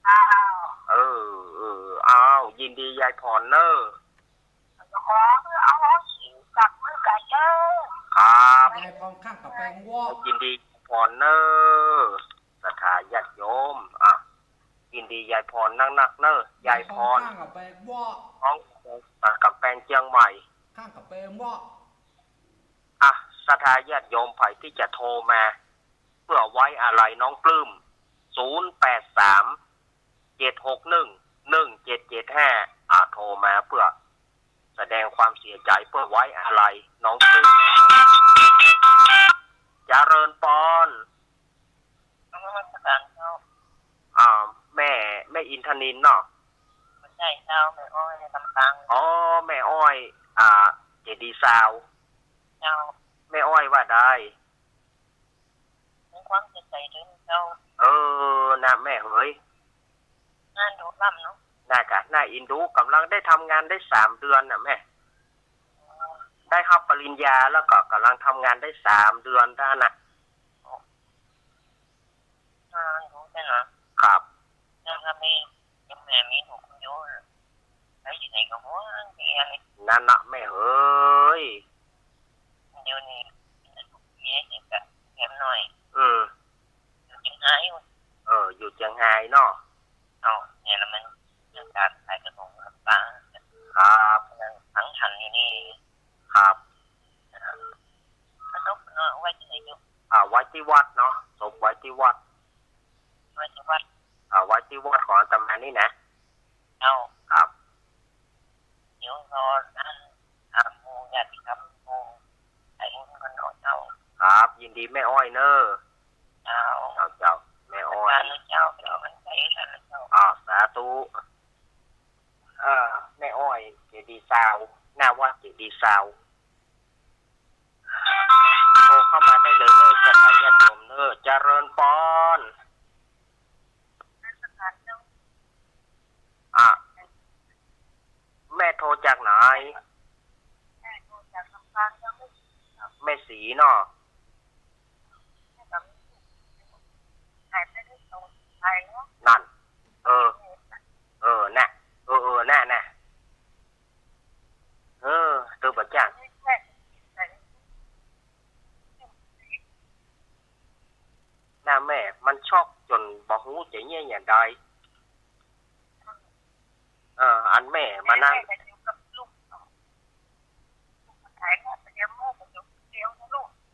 อ้าว เออ เออ อ้าว ยินดียายพรเน่อ ขอเอาสินกับมือกันเน่อ ครับ ยายพรข้างกับแปงวอก ยินดียายพรเน่อ ศรัทธาญาติโยม อ่ะ ยินดียายพรนักๆ เน่อ ยายพร ยายพรข้างกับแปงวอก ของกับแปงเจียงใหม่ ข้างกับแปงวอก อ่ะ ศรัทธาญาติโยมใผตี้จะโทรมา เปื้อไว้อาลัยน้องปลื้ม ศูนย์แปดสาม เจ็ดหกหนึ่ง หนึ่งเจ็ดเจ็ดห้า อ่า โทรมาเปื้อแสดงความเสียใจ๋ เปื้อไว้อาลัยน้องปลื้ม เจริญปอน นมัสการเจ้า อ่า แม่ แม่อินทนิลเนาะ บ่ใจ้เจ้า แม่อ้อยในลำปาง อ๋อ แม่อ้อย อ่า เจดีย์ซาว เจ้า แม่อ้อยว่าได้ มีความเสียใจ๋ตวยเจ้า เออ นะแม่เหย น่าเอ็นดูล้ำเนาะ น่ากะ น่าเอ็นดู ก่ำลังได้ทำงานได้สามเดือนน่ะแม่ ได้ฮับปริญญาแล้วก็ก่ำลังทำงานได้สามเดือนเต้านั้นน่ะ อ่า รู้ใจ้เนาะ ครับ แล้วก็มี ยังแม่มีหนูคนเดียวอะ แล้วอยู่ไหนก็ห่วงเมียเลย นั่นน่ะแม่เหย เดี๋ยวนี้เมียจะแถมหน่อย อืม อยู่เจียงฮาย เออ อยู่เจียงฮายเนาะ เอา เนี่ยแล้วมันเรื่องการขายกระทงลำปาง ครับ นั่งฟังธรรมอยู่นี่ ครับ อ่า พระศพเนาะ ไว้ตี้ไหนอยู่ อ่า ไว้ตี้วัดเนาะ ศพไว้ตี้วัด ไว้ตี้วัด อ่า ไว้ตี้วัดของอาตมานี่นะ เจ้า ครับ เดี๋ยวรอนะ อ่า หมู่ญาติธรรม หมู่ไอ้คนเนาะเจ้า ครับ ยินดีแม่อ้อยเน่อ เจ้า เจ้า เจ้า แม่อ้อย เจ้า เจ้า มันไปแล้วเจ้า อ่า สาธุ เอ่อ แม่อ้อย เจดีย์ซาว หน้าวัดเจดีย์ซาว โทรเข้ามาได้เลยเน่อ ศรัทธาญาติโยมเน่อ เจริญปอน อ่ะ แม่โทรจากไหน แม่ศรีเนาะ นั่น เออ เออ น่ะ เออ เออ น่ะ น่ะ เออ ตึกบ่จ้าง น่ะแม่ มันช็อกจ๋นบ่ฮู้จะเยียะหยังใด นั้น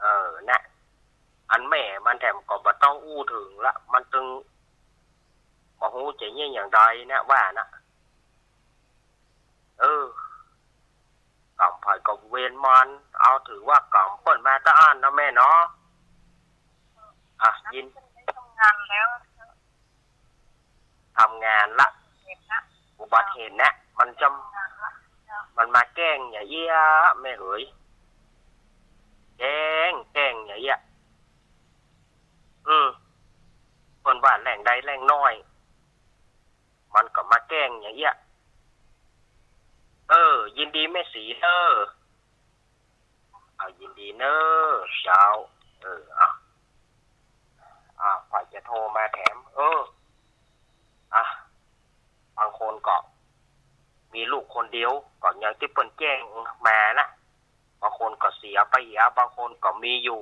เออ นะ อันแม่มันแถมก็บ่ต้องอู้เถิงละ มันตึงบ่ฮู้จะเยียะอย่างใดนะ ว่านะ เออ ก๋ำไผก็เวรมัน เอาถือว่าก๋ำเปิ้นมาตะอั้นเนาะแม่เนาะ อ่ะ ยิน ทำงานละ อุบัติเหตุนะ มันจะ มันมาแกล้งอย่างเอี้ย แม่เหย แกล้ง แกล้งอย่างเอี้ย อืม เปิ้นว่าแหล่งใดแหล่งน้อย มันก็มาแกล้งอย่างเอี้ย เออ ยินดีแม่ศรีเน้อ เอา ยินดีเน้อ เจ้า เออ อ่ะ อ่ะ ใผจะโทรมาแถม เออ อ่ะ บางคนก็มีลูกคนเดียว ก็อย่างตี้เปิ้นแจ้งมานะ บางคนก็เสียไปเหีย บางคนก็มีอยู่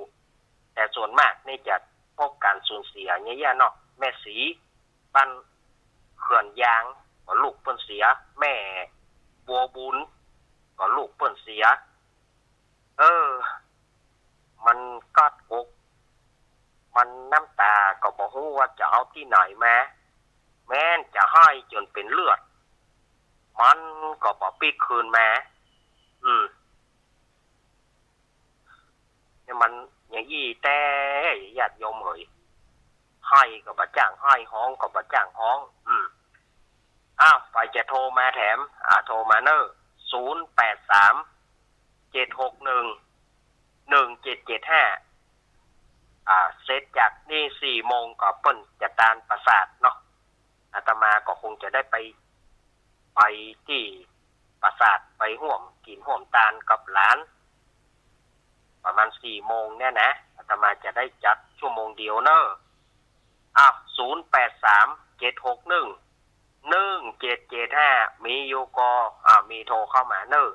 แต่ส่วนมากนี่จะพบการสูญเสียเยียะๆ เนาะ แม่ศรี บ้านเขื่อนยาง ก็ลูกเปิ้นเสีย แม่บัวบุญ ก็ลูกเปิ้นเสีย เออ มันกัดอก มันน้ำต๋าก็บ่ฮู้ว่าจะเอาตี้ไหนมา แม้นจะไห้จ๋นเป๋นเลือด มันก็บ่ปิ๊กคืนมา อืม เนี่ยมันอย่างอี้แต๊ ญาติโยมเหย ไห้ก็บ่จ้างไห้ ฮ้องก็บ่จ้างฮ้อง อืม อ้าว ใผจะโทรมาแถม อ่า โทรมาเน้อ ศูนย์แปดสาม เจ็ดหกหนึ่ง หนึ่งเจ็ดเจ็ดห้า อ่า เสร็จจากนี่สี่โมงก็เปิ้นจะตานปราสาทเนาะ อาตมาก็คงจะได้ไป ไปตี้ปราสาท ไปฮ่วมกิ๋นฮ่วมตานกับหลาน ประมาณสี่โมงเนี่ยนะ อาตมาจะได้จัดชั่วโมงเดียวเน้อ อ้าว ศูนย์แปดสาม เจ็ดหกหนึ่ง หนึ่งเจ็ดเจ็ดห้า มีอยู่ก่อ อ่า มีโทรเข้ามาเน้อ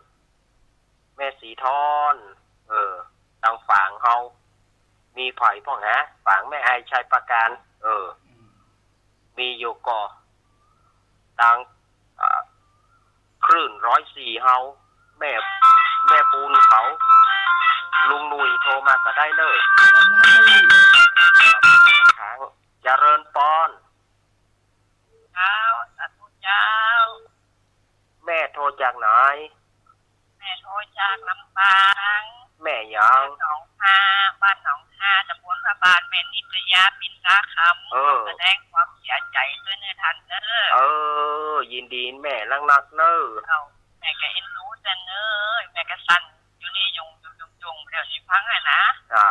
แม่ศรีทอน เออ ตางฝางเฮา มีใผพ่องหา ฝางแม่อายชัยประการ เออ มีอยู่ก่อ ตาง อ่า คลื่นร้อยสี่เฮา แม่ แม่บุญเขา ลุงหนุ่ยโทรมาก็ได้เน้อ เจริญปอน เจ้า สาธุเจ้า แม่โทรจากไหน แม่โทรจากลำปาง แม่หยัง บ้านหนองฮา บ้านหนองฮา ตำบลพระบาท แม่นิตยา ปิ่นตาคำ เออ แสดงความเสียใจ๋ตวยเน้อท่านเน้อ เออ ยินดีแม่นักๆ เน้อ เจ้า แม่ก็เอ็นดูเจ้าเน้อ แม่ก็สั่นอยู่นี่ ยุงยุงยุงยุง เดี๋ยวนี้ฟังอะนะ อ่า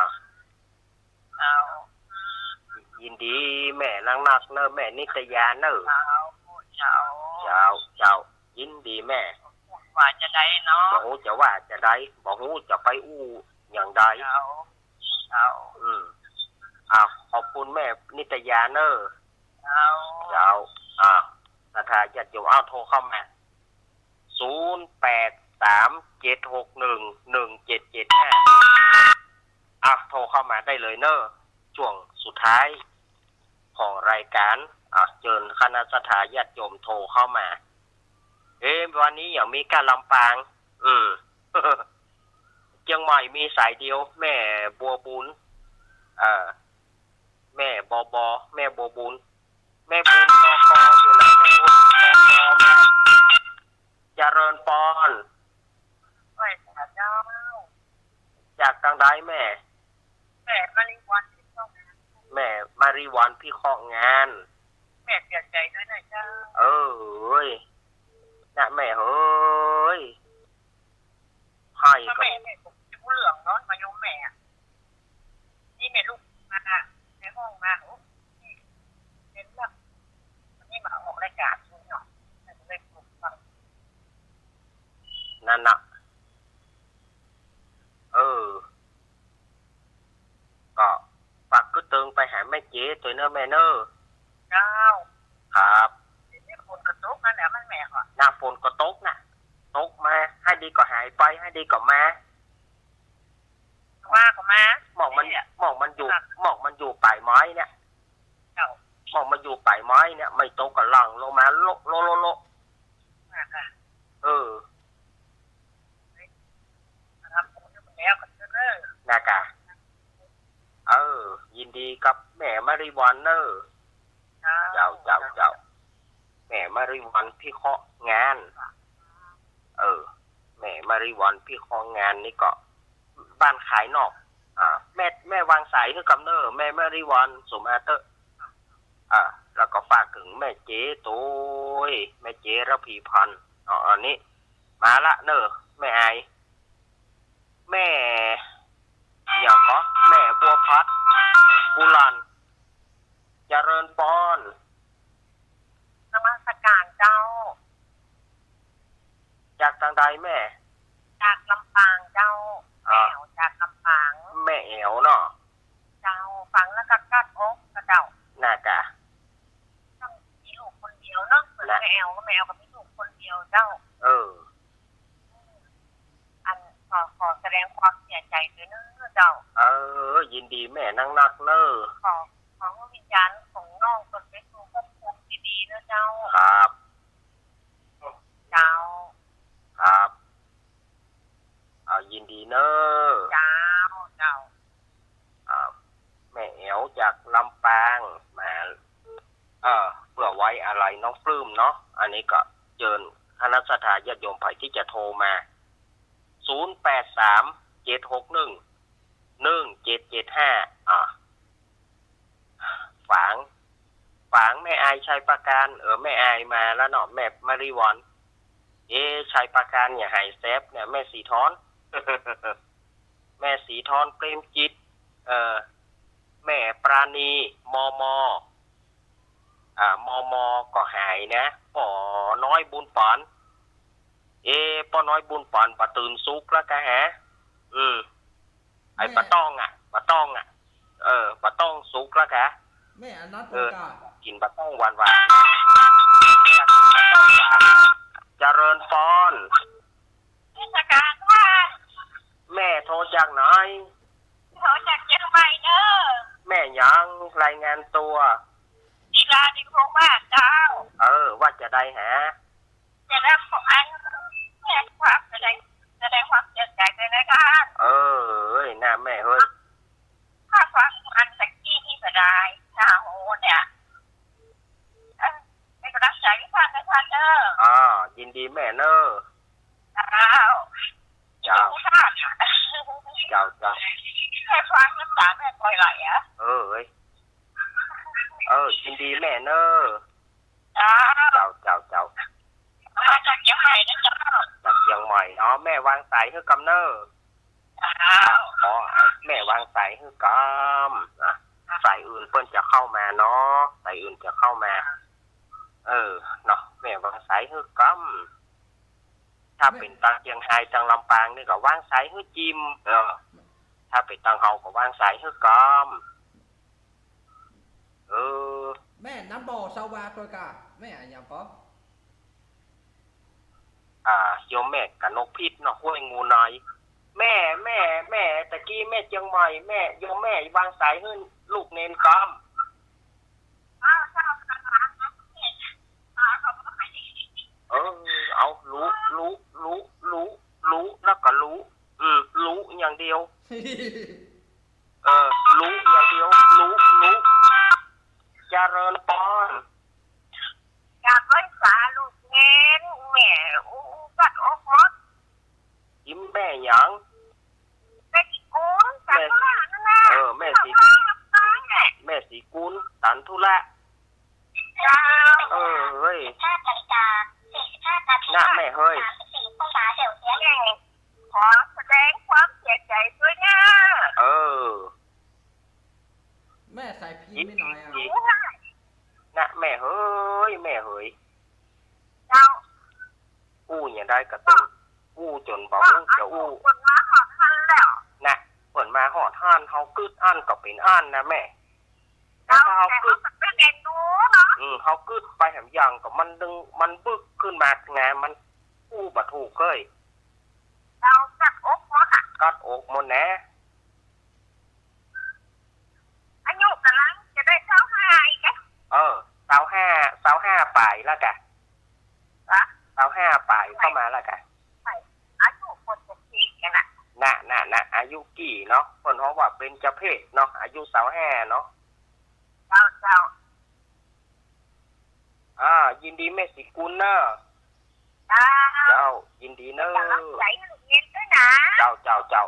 เจ้า ยินดีแม่นักๆ เน้อ แม่นิตยาเน้อ เจ้า เจ้า เจ้า เจ้า ยินดีแม่ ว่าจะใดเนาะ บ่ฮู้จะว่าจะใด บ่ฮู้จะไปอู้อย่างใด เจ้า เจ้า อืม อ่า ขอบคุณแม่นิตยาเน้อ เจ้า เจ้า อ่า ศรัทธาญาติโยม เอา โทรเข้ามา ศูนย์แปดสาม เจ็ดหกหนึ่ง หนึ่งเจ็ดเจ็ดห้า อ่ะ โทรเข้ามาได้เลยเนอะ ช่วงสุดท้ายของรายการ อ่ะ เจิญคณะศรัทธาญาติโยมโทรเข้ามา เอ๊ะ วันนี้ยังมีก้าลำปาง อืม เจียงใหม่มีสายเดียว แม่บัวบุญ เอ่อ แม่บอบอ แม่บัวบุญ แม่บุญ บอบอ อยู่ไหน แม่บุญ บอบอ มา เจริญปอน ไหว้สาเจ้า จากตางใดแม่ แม่มาริวันพิเคราะห์งาน แม่มาริวันพิเคราะห์งาน แม่เสียใจ๋ด้วยนะเจ้า เอ้ย นะแม่เฮ้ย ไห้ก็ แม่ แม่ผมจะรู้เรื่องเนาะ มาโยมแม่อะ นี่แม่ลุกมาในห้องมา โอ้ เป็นเรื่อง วันนี้มาออกรายการเนาะ แม่ก็เลยปลุกฟัง นั่นน่ะ เออ ก็ฝากกึ๊ดเติงไปหาแม่เจ๊ตวยเนอะแม่เนอะ เจ้า ครับ เดี๋ยวนี้ฝนก็ตกนั่นแหละมันแม่ก็ น่ะ ฝนก็ตกน่ะ ตกมา ไห้ดีก็หายไป ไห้ดีก็มา ว่าก็มา หมอกมัน เนี่ย หมอกมันอยู่ ครับ หมอกมันอยู่ป๋ายไม้เนี่ย เจ้า หมอกมันอยู่ป๋ายไม้เนี่ย ไม่ตกก็หลั่งลงมาโละโละโละโละ อ่าค่ะ เอ เออ แล้วก็เนอะ นะกะ เออ ยินดีกับแม่มาริวรรณเนอะ เจ้า เจ้า เจ้า เจ้า แม่มาริวรรณพิเคราะห์งาน เออ แม่มาริวรรณพิเคราะห์งานนี่ก็ บ้านขายนอก อ่า แม่ แม่วางสายหื้อกำเน่อ แม่มาริวรรณ สมอาเตอะ อ่า แล้วก็ฝากเถิงแม่เจ๊โตย แม่เจ๊ระพีพันธ์ อ๋อ อันนี้ มาละเน่อ แม่อาย แม่ หยังก็ แม่บัวพัด กุลัน เจริญปอน นมัสการเจ้า จากตางใดแม่ จากลำปางเจ้า อ่า แม่แอ๋วจากลำปาง แม่แอ๋วเนาะ เจ้า ฟังแล้วก็กัดอกกะเจ้า นะกะ ต้องมีลูกคนเดียวเนาะ เหมือน นะ แม่แอ๋ว แม่แอ๋วก็มีลูกคนเดียวเจ้า เออ อัน ขอ ขอแสดงความเสียใจด้วยเนอะเจ้า เออ ยินดีแม่นักๆ เนอะ ขอ ขอให้วิญญาณของน้องเปิ้นไปสู่ภพภูมิที่ดีเนอะเจ้า ครับ เจ้า ครับ เอา ยินดีเนอะ เจ้า เจ้า อ่า แม่แอ๋วจากลำปางมา เอ่อ เพื่อไว้อาลัยน้องปลื้มเนาะ อันนี้ก็เจิญคณะศรัทธาญาติโยมใผที่จะโทรมา ศูนย์แปดสาม เจ็ดหกหนึ่ง หนึ่งเจ็ดเจ็ดห้า อ่า ฝาง ฝางแม่อายชัยประการ เออ แม่อายมาแล้วเนาะ แม่มาริวรรณ เอ๊ะ ชัยประการอย่าหายแซบเนี่ย แม่สีทอน แม่สีทอนเปรมจิต เอ่อ แม่ปราณี มม อ่า มม ก็หายนะ ป้อน้อยบุญปอน เอ๊ะ ป้อน้อยบุญปอนบ่ตื่นสุกแล้วกะฮะ อืม ไอ้ แม่ บ่ต้องอะ บ่ต้องอะ เออ บ่ต้องสุกแล้วกะ แม่อนัต เออ กะ กิ๋นบ่ต้องหวานๆ เจริญปอน เทศกาลว่า แม่โทรจากไหน โทรจากเจียงใหม่เนอะ แม่หยัง รายงานตั๋ว ศิลา นิคมมาศเจ้า เออ ว่าจะใดฮะ จะได้ของอัน แสดงความ แสดง แสดงความเสียใจด้วยนะคะ เออ เอ้ย นะแม่เฮ้ย ข้อความอันตะกี้นี่ก็ได้ นะโห เนี่ย เออ เป็นกำลังใจให้ท่านนะคะเนอะ อ่า ยินดีแม่เนอะ เจ้า เจ้า เจ้า เจ้า ให้ฟังน้ำตาแม่คอยไหลอะ เออ เอ้ย เออ ยินดีแม่เนอะ เจ้า เจ้า เจ้า เจ้า มาจากเชียงใหม่นะเจ้า จากเชียงใหม่ อ๋อ แม่วางสายหื้อกำเน่อ เจ้า อ๋อ แม่วางสายหื้อกำ อ่ะ สายอื่นเปิ้นจะเข้ามาเนาะ สายอื่นจะเข้ามา เออ เนาะ แม่วางสายหื้อกำ ถ้าเป๋นตางเจียงฮายตางลำปางนี่ก็วางสายหื้อจิม เออ ถ้าเป๋นตางเฮาก็วางสายหื้อกำ เออ แม่น้ำบ่อสวาตัวกะ แม่อะหยังก็ อ่า โยมแม่กนกพิษเนาะ ห้วยงูน้อย แม่ แม่ แม่ ตะกี้แม่เจียงใหม่ แม่ โยมแม่วางสายหื้อลูกเณรกำ เออ เอา รู้ รู้ รู้ รู้ รู้ แล้วก็รู้ อืม รู้อย่างเดียว เออ รู้อย่างเดียว รู้ รู้ เจริญปอน กราบไหว้สาลูกเณร แม่อู้กัดอกหมด อิ๋มแม่หยัง แม่สีกูล แม่ ตันธุระนั่นแหละ เออ แม่สี แม่สีกูล ตันธุระ เจ้า เออ เฮ้ย นะแม่เฮ้ย ขอแสดงความเสียใจด้วยนะ เออ แม่สายพิมพ์ไม่น้อยอะ นะแม่เฮ้ย แม่เฮ้ย เจ้า อู้อย่างใดก็ตึง อู้จ๋นบ่ฮู้จะอู้ เปิ้นมาฮอดหั้นแล้ว นะ เปิ้นมาฮอดหั้น เฮากึ๊ดอั้นก็เป๋นอั้นนะแม่ เจ้า ถ้าเฮากึ๊ด แต่เฮาก็เป๋นเอ็นดูเนาะ อืม เฮากึ๊ดไปแหมอย่างก็มันดึง มันบึกขึ้นมาไง มันอู้บ่ถูกเฮ้ย เจ้า กัดอกหมดอะ กัดอกหมดแหนะ อายุกำลังจะได้ซาวห้าอีกอะ เออ ซาวห้า ซาวห้าป๋ายแล้วกะ ฮะ ซาวห้าป๋าย ไหว มาแล้วกะ อายุเปิ้นจะกี่กั๋นน่ะ น่ะ น่ะ น่ะ อายุกี่เนาะ เปิ้นฮ้องว่าเบญจเพสเนาะ อายุซาวห้าเนาะ เจ้า เจ้า อ่า ยินดีแม่ศรีกุลเน่อ เจ้า เจ้า ยินดีเน่อ เป๋นก๋ำลังใจ๋หื้อเย็นตวยนะ เจ้า เจ้า เจ้า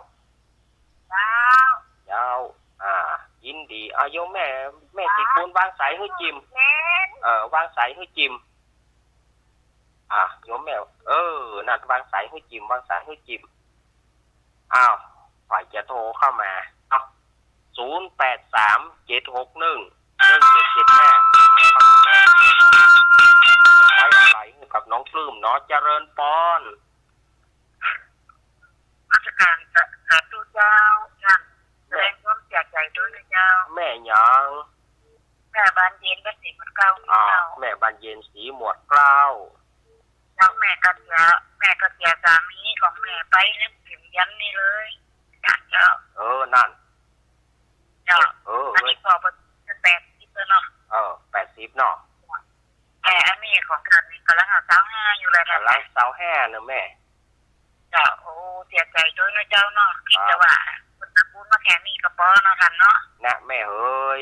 เจ้า เจ้า อ่า ยินดี อ่า โยมแม่ แม่ศรีกุล วางสายหื้อจิม แม่น เออ วางสายหื้อจิม อ่า โยมแม่ เออ นั่น วางสายหื้อจิม วางสายหื้อจิม อ้าว ใผจะโทรเข้ามา เอ้า ศูนย์แปดสาม เจ็ดหกหนึ่ง หนึ่งเจ็ดเจ็ดห้า ไว้อาลัยให้กับน้องปลื้มเนาะ เจริญปอน นมัสก๋านสาธุเจ้า ต้าน แม่ แสดงความเสียใจ๋ตวยนะเจ้า แม่หยัง แม่บานเย็น บ้านศรีหมวดเกล้า อ่า เจ้า แม่บานเย็น ศรีหมวดเกล้า เจ้า แม่ก็เสีย แม่ก็เสียสามีของแม่ไป ยังเป๋นยันนี่เลย เจ้า เออ นั่น เจ้า เออ อันนี้พ่อเปิ้นแปดสิบแล้วเนาะ เออ แปดสิบเนาะ แต่อันนี้ของข้านี่ก๋ำลังซาวห้าอยู่เลยนะ ก๋ำลังซาวห้าเน่อแม่ เจ้า โอ้ เสียใจ๋ตวยนะเจ้าเนาะ กึ๊ดจะว่า เปิ้นตระกูลมาแค่นี้ก็ปอเนาะต้านเนาะ นะแม่เอ๋ย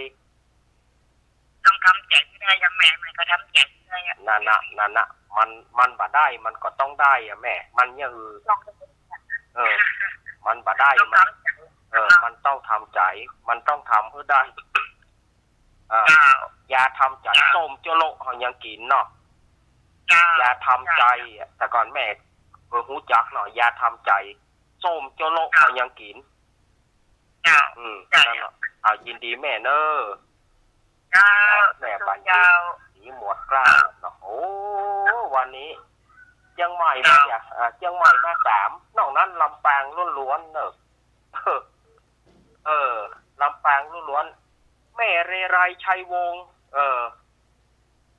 ต้องทำใจ๋หื้อได้ อย่างแม่ แม่ก็ทำใจ๋หื้อได้อะ นั่นน่ะ นั่นน่ะ มัน มันบ่ได้ มันก็ต้องได้อะแม่ มันอย่างอื่น ต้อง เออ มันบ่ได้ ต้อง มัน ทำใจ๋ เออ มันต้องทำใจ๋ มันต้องทำหื้อได้ เออ เจ้า อย่าทำใจ๋ เจ้า ส้มโจโละเฮายังกิ๋นเนาะ เจ้า อย่าทำใจ๋อะ แต่ก่อนแม่ก็ฮู้จักเนาะ อย่าทำใจ๋ ส้มโจโละ เจ้า เฮายังกิ๋น เจ้า อืม เจ้า นั่นเนาะ เอา ยินดีแม่เน่อ เจ้า แม่บานเย็น เจ้า ศรีหมวดเกล้าเนาะ โอ้ วันนี้เจียงใหม่มา เจ้า เนี่ย อ่า เจียงใหม่มาสาม นอกนั้นลำปางล้วนๆ เน่อ เออ ลำปางล้วนๆ แม่เรไรชัยวงศ์ เออ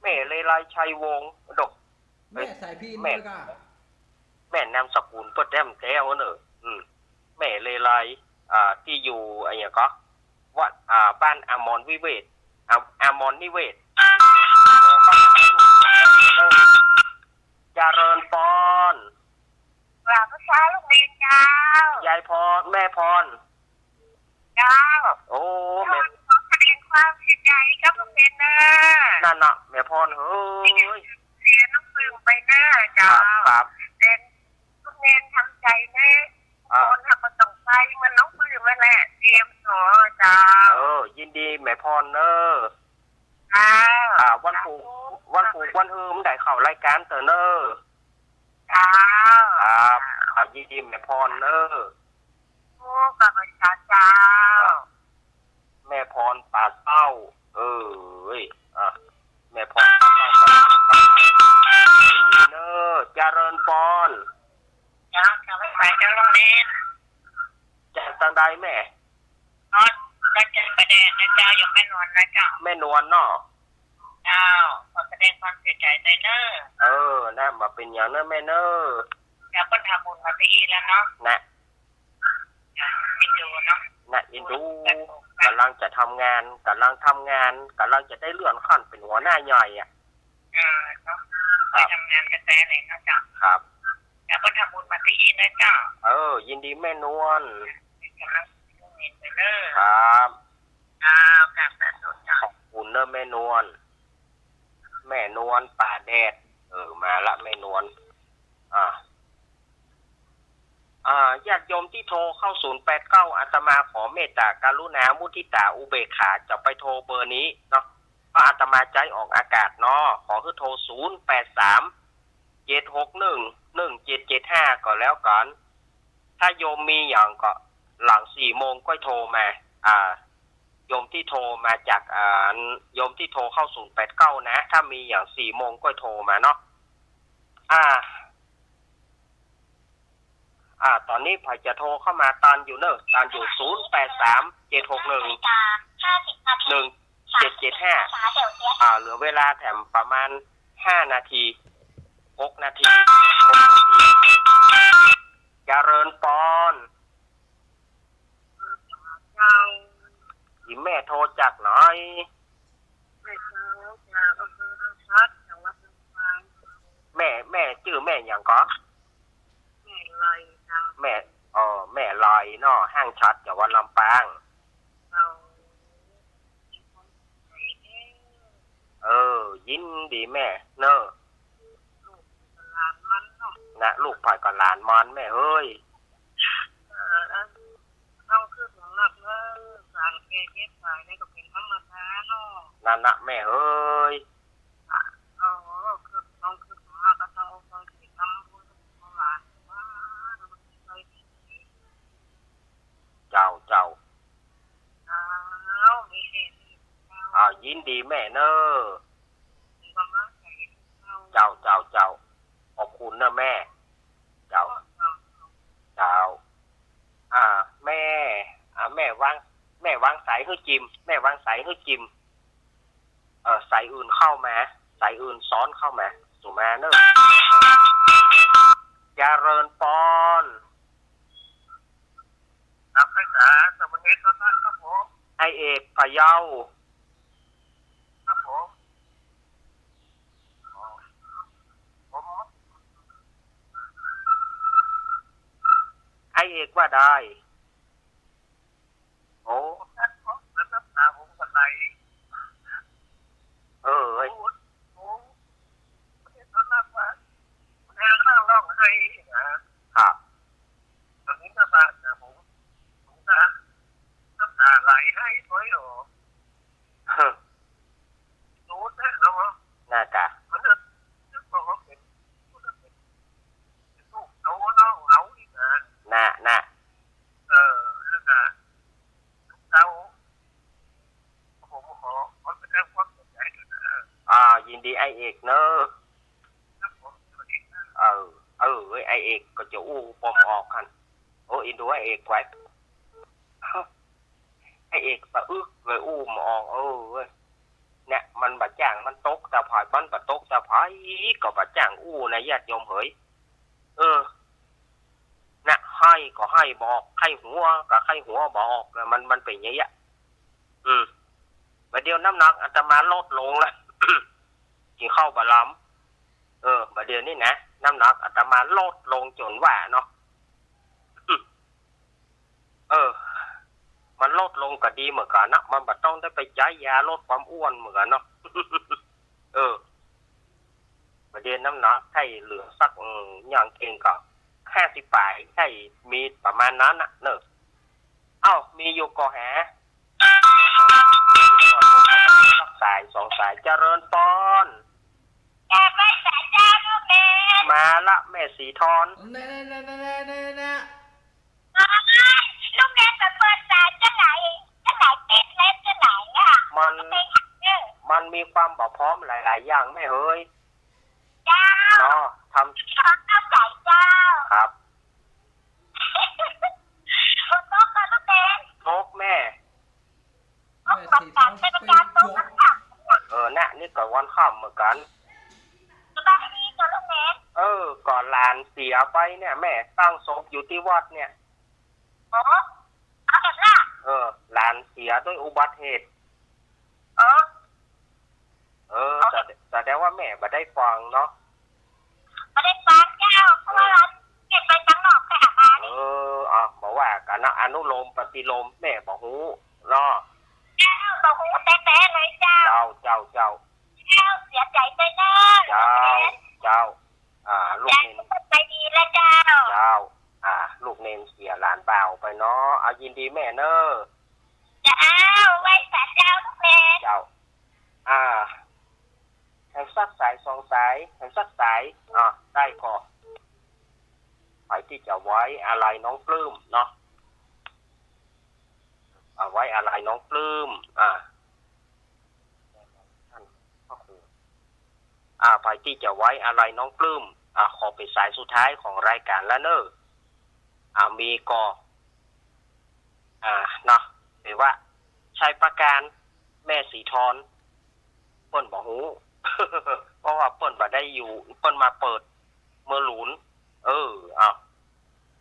แม่เรไรชัยวงศ์ ดอก แม่สายพิณ แม่ ด้วยก่ะ แม่นามสกุลเปิ้นแต๊ๆ เน่อ อืม แม่เรไร อ่า ตี้อยู่อะหยังก่อ วัด อ่า บ้านอมรวิเวศน์ อ่า อมรนิเวศน์ เจริญปอน กราบนมัสก๋านหลวงเณรเจ้า ยายพร แม่พร เจ้า โอ้ แม่ ขอแสดงความเสียใจ๋กับหลวงเณรเน่อ นั่นน่ะ แม่พรเอ๋ย เสียน้องปลื้มไปเน่อเจ้า ครับ ครับ แต่หลวงเณรทำใจ๋เน่อ อ่า คนเฮาก็ต้องไปเหมือนน้องปลื้มนั่นแหละ เตรียมตั๋วเจ้า เออ ยินดีแม่พรเน่อ เจ้า อ่า วันพูก สาธุ วันพูกวันหื้อบ่ได้เข้ารายก๋านเต๊อะเน่อ เจ้า ครับ อ่า ยินดีแม่พรเน่อ โอ้ ข้าพเจ้า เจ้า แม่พรป่าเศร้า เอ้ย อ่ะ แม่พรป่าเศร้า เน่อ เจริญปอน เจ้า ข้าพเจ้าหลวงเณร จากตางใดแม่ อ๋อ จากป่าแดดนะเจ้า โยมแม่นวลนะเจ้า แม่นวลเนาะ เจ้า ขอแสดงความเสียใจ๋ตวยเน่อ เออ นะ บ่เป๋นหยังเน่อแม่เน่อ เดี๋ยวเปิ้นทำบุญมาปี๋อี้แล้วเนาะ นะ เจ้า เอ็นดูเนาะ นะ เอ็นดู ก๋ำลังจะทำงาน ก๋ำลังทำงาน ก๋ำลังจะได้เลื่อนขั้นเป๋นหัวหน้าใหญ่อะ เออ เนาะ ครับ ไปทำงานกระแตเลยเนาะเจ้า ครับ เดี๋ยวเปิ้นทำบุญมาปี๋อี้นะเจ้า เออ ยินดีแม่นวล ก๋ำลังไปเน่อ ครับ ครับ ครับ สาธุเจ้า ขอบคุณเน่อแม่นวล แม่นวลป่าแดด เออ มาละแม่นวล อ่า อ่า ญาติโยมตี้โทรเข้าศูนย์แปดเก้า อาตมาขอเมตตากรุณามุทิตาอุเบกขา จะไปโทรเบอร์นี้เนาะ เพราะอาตมาใจ๊ออกอากาศเนาะ ขอหื้อโทรศูนย์แปดสาม เจ็ดหกหนึ่ง หนึ่งเจ็ดเจ็ดห้า ก็แล้วกั๋น ถ้าโยมมีหยังก็หลังสี่โมงก้อยโทรมา อ่า โยมตี้โทรมาจาก อ่า โยมตี้โทรเข้าศูนย์แปดเก้านะ ถ้ามีหยังสี่โมงก้อยโทรมาเนาะ อ่า อ่า ต๋อนนี้ใผจะโทรเข้ามา ต้านอยู่เน่อ ต้านอยู่ ศูนย์แปดสาม เจ็ดหกหนึ่ง หนึ่งเจ็ดเจ็ดห้า อ่า เหลือเวลาแถมประมาณห้านาที หกนาที หกนาที เจริญปอน เจ้า อีแม่โทรจากไหน แม่เจ้า จากอำเภอท่าชัด จังหวัดลำปาง แม่ แม่จื้อแม่หยังก่อ เนาะ ห้างฉัตร จังหวัดลำปาง เออ ยินดีแม่เนอะ นะ ลูกใผก็หลานมันแม่เฮย นั่นนะแม่เฮย เจ้า เจ้า อ่า ยินดีแม่เนอะ เจ้า เจ้า เจ้า ขอบคุณเนอะแม่ เจ้า เจ้า อ่า แม่ อ่า แม่วาง แม่วางสายหื้อจิม แม่วางสายหื้อจิม เออ สายอื่นเข้ามา สายอื่นซ้อนเข้ามา สู่มาเนอะ เจริญปอน ครับ ไพศาล สมณเณรต้นนะครับผม ไอ้เอกพะเยา ครับผม อ๋อ ผม ไอ้เอกว่าได้ โอ้ น้ำตาผมก็ไหล เออ โอ้ โอ้ ตอนนั้นว่า แม่นั่งร้องไห้นะ ครับ ตอนนี้ก็บ้านะผม ผมก็น้ำตาไหลไห้ถ้อยออก รู้แท้แล้วว่า น่ากะ มันจะ จะบอกว่าเป็น เป็นลูกโตน้องเอาอีกนะ น่ะ น่ะ เออ แล้วก็ เจ้า ผมขอ ขอแสดงความเสียใจด้วยนะ อ่า ยินดีไอ้เอกเนอะ ครับผม สวัสดีครับ เออ เออ เอ้ย ไอ้เอกก็จะอู้ปมออกหั้น โอ้ อินดูไอ้เอกไว้ ไอ้เอกปะอึกเลยอู้บ่ออก เออ เว้ย เนี่ย มันบ่จ้าง มันตกตะไผ มันบ่ตกตะไผ ก็บ่จ้างอู้นะ ญาติโยมเหย เออ นะ ไห้ก็ไห้บ่ออก ไข้หัวก็ไข้หัวบ่ออก มัน มันเป๋นอย่างเงี้ย อืม บ่าเดี่ยวน้ำหนักอาตมาลดลงละ กิ๋นข้าวบ่ลำ เออ บ่าเดี่ยวนี้นะ น้ำหนักอาตมาลดลงจ๋นว่าเนาะ อืม เออ มันลดลงก็ดีเหมือนกั๋นนะ มันบ่ต้องได้ไปใจ๊ยาลดความอ้วนเหมือนกั๋นเนาะ เออ บ่าเดี่ยวน้ำหนักใค่เหลือสัก อืม อย่างเก่งก็ห้าสิบป๋าย ใค่มีประมาณนั้นน่ะเนอะ เอ้า มีอยู่ก่อแห สักสายสองสาย เจริญปอน แม่ศรีธร มาละแม่ศรีธร แน่ๆๆๆๆๆ ลูกเณรไปเปิดสายจะไหน จะไหนติดเล็บจะไหนอะ มัน เออ มันมีความบ่พร้อมหลายๆ อย่างแม่เหย เจ้า เนาะ ทำ ขอเข้าใจ๋เจ้า ครับ ฝนตกบ่ลูกเณร ตกแม่ ตกเหมือนกั๋น แม่ศรีธร เป๋นอาก๋ารตกน้ำขัง เออ น่ะ นี่ก็วันค่ำเหมือนกั๋น สบายดีเจ้าลูกเณร เออ ก็หลานเสียไปเนี่ย แม่ตั้งศพอยู่ตี้วัดเนี่ย โอ้ เอาแบบน่ะ เออ หลานเสียด้วยอุบัติเหตุ เออ เออ แสด- แสดงว่าแม่บ่ได้ฟังเนาะ บ่ได้ฟังเจ้า เพราะว่า เออ เก็บไปตังนอกไปหามา เอ นี่ อ อ่ะ บ่ว่ากั๋นนะ อนุโลมปฏิโลมแม่บ่ฮู้เนาะ เจ้า บ่ฮู้แต๊ๆ เลยเจ้า เจ้า เจ้า เจ้า เจ้า เสียใจ๋ไปเน้อ เจ้า เจ้า อ่า ลูกเณร เจ้า ไปดีแล้วเจ้า เจ้า อ่า ลูกเณรเสียหลานบ่าวไปเนาะ เอายินดีแม่เน้อ เจ้า ไหว้สาเจ้าลูกเณร เจ้า อ่า แหมสักสายสองสาย แหมสักสาย อ่า ได้ก่อ ใผตี้จะไว้อาลัยน้องปลื้มเนาะ อ่า ไว้อาลัยน้องปลื้ม อ่า ท่านพระครู อ่า ใผตี้จะไว้อาลัยน้องปลื้ม อ่า ขอเป๋นสายสุดท้ายของรายก๋านแล้วเน้อ อ่า มีก่อ อ่า เนาะ หรือว่าชัยปราการ แม่ศรีธร เปิ้นบ่ฮู้ เพราะว่าเปิ้นบ่ได้อยู่ เปิ้นมาเปิดเมื่อหลูน เออ เอา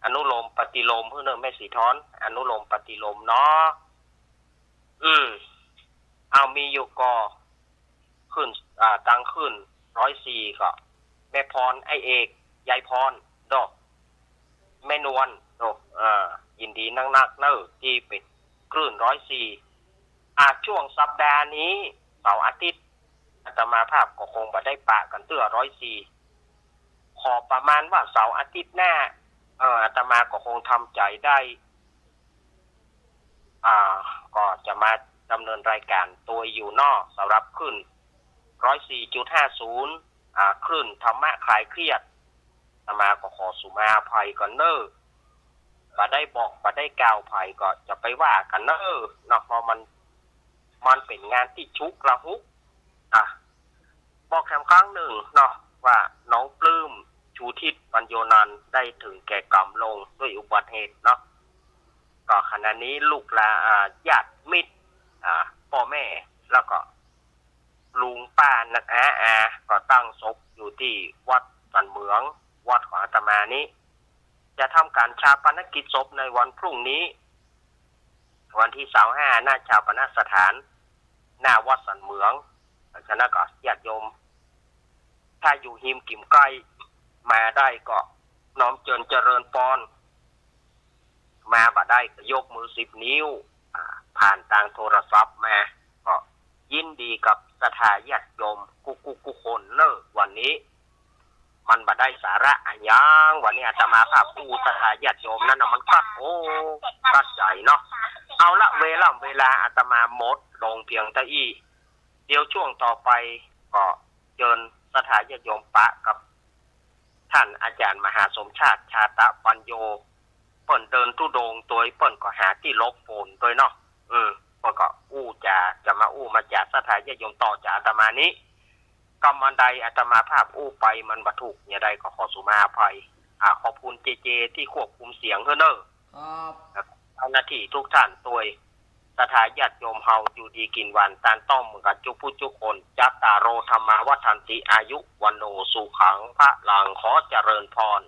อนุโลมปฏิโลมหื้อเน้อแม่ศรีธร อนุโลมปฏิโลมเนาะ อืม เอา มีอยู่ก่อ ขึ้น อ่า ตังขึ้นร้อยสี่ก็ แม่พร ไอ้เอก ยายพร เนาะ แม่นวล เนาะ อ่า ดีนักๆ เน่อ ตี้เป๋นคลื่นร้อยสี่ อ่า ช่วงสัปดาห์นี้ เสาร์อาทิตย์ อาตมาภาพก็คงบ่ได้ปะกั๋นเตื้อร้อยสี่ ขอประมาณว่าเสาร์อาทิตย์หน้า เอ่อ อาตมาก็คงทำใจ๋ได้ อ่า ก็จะมาดำเนินรายการตวยอยู่เนาะ สำหรับคลื่นร้อยสี่จุดห้าศูนย์ อ่า คลื่นธรรมะคลายเครียด อาตมาก็ขอสุมาอภัยก่อนเน่อ บ่ได้บอกบ่ได้กล่าวใผก็จะไปว่ากั๋นเน่อเนาะ เพราะมัน มันเป๋นงานตี้ชุกละหุก อ่ะ บอกแถมครั้งนึ่งเนาะ ว่าน้องปลื้ม ชูทิศ ปัญโญนันท์ ได้เถิงแก่กรรมลงด้วยอุบัติเหตุเนาะ ก็ขณะนี้ลูกหลาน อ่า ญาติมิตร อ่า ป้อแม่ แล้วก็ลุงป้าน้าอา ก็ตั้งศพอยู่ตี้วัดสันเหมือง วัดของอาตมานี้ จะทำก๋านฌาปนกิจศพในวันพรุ่งนี้ วันตี้ซาวห้า หน้าฌาปนสถาน หน้าวัดสันเหมือง ฉะนั้นก็ญาติโยม ถ้าอยู่ฮิมกิ่มใก้มาได้ก็น้อมเจิญเจริญปอน มาบ่ได้ก็ยกมือสิบนิ้ว อ่า ผ่านตางโทรศัพท์มา ก็ยินดีกับศรัทธาญาติโยมกู้ๆ กู้คนเน่อ วันนี้ มันบ่ได้สาระอะหยัง วันนี้อาตมาภาพอู้ศรัทธาญาติโยมนั้นน่ะ มันกัดอกกัดใจ๋เนาะ เอาละ เวลา เวลาอาตมาหมดลงเพียงเต้าอี้ เดี๋ยวช่วงต่อไปก็เจิญศรัทธาญาติโยมปะกับต้านอาจ๋ารย์มหาสมชาติ ชาตะปัญโญ เปิ้นเดินธุดงค์ตวย เปิ้นก็หาตี้หลบฝนตวยเนาะ อืม เปิ้นก็อู้จ๋า จะมาอู้มาจ๋าศรัทธาญาติโยมต่อจากอาตมานี้ กำอันใดอาตมาภาพอู้ไปมันบ่ถูกอย่างใดก็ขอสุมาอภัย อ่า ขอบคุณเจเจตี้ควบคุมเสียงหื้อเน่อ ครับ เจ้าหน้าตี้ทุกต้านตวย ศรัทธาญาติโยมเฮาอยู่ดีกิ๋นหวาน ตานต้องเหมือนกั๋นจุ๊กผู้จุ๊กคน จัตตาโร ธัมมา วัฑฒันติ อายุ วัณโณ สุขัง พะลัง ขอเจริญพร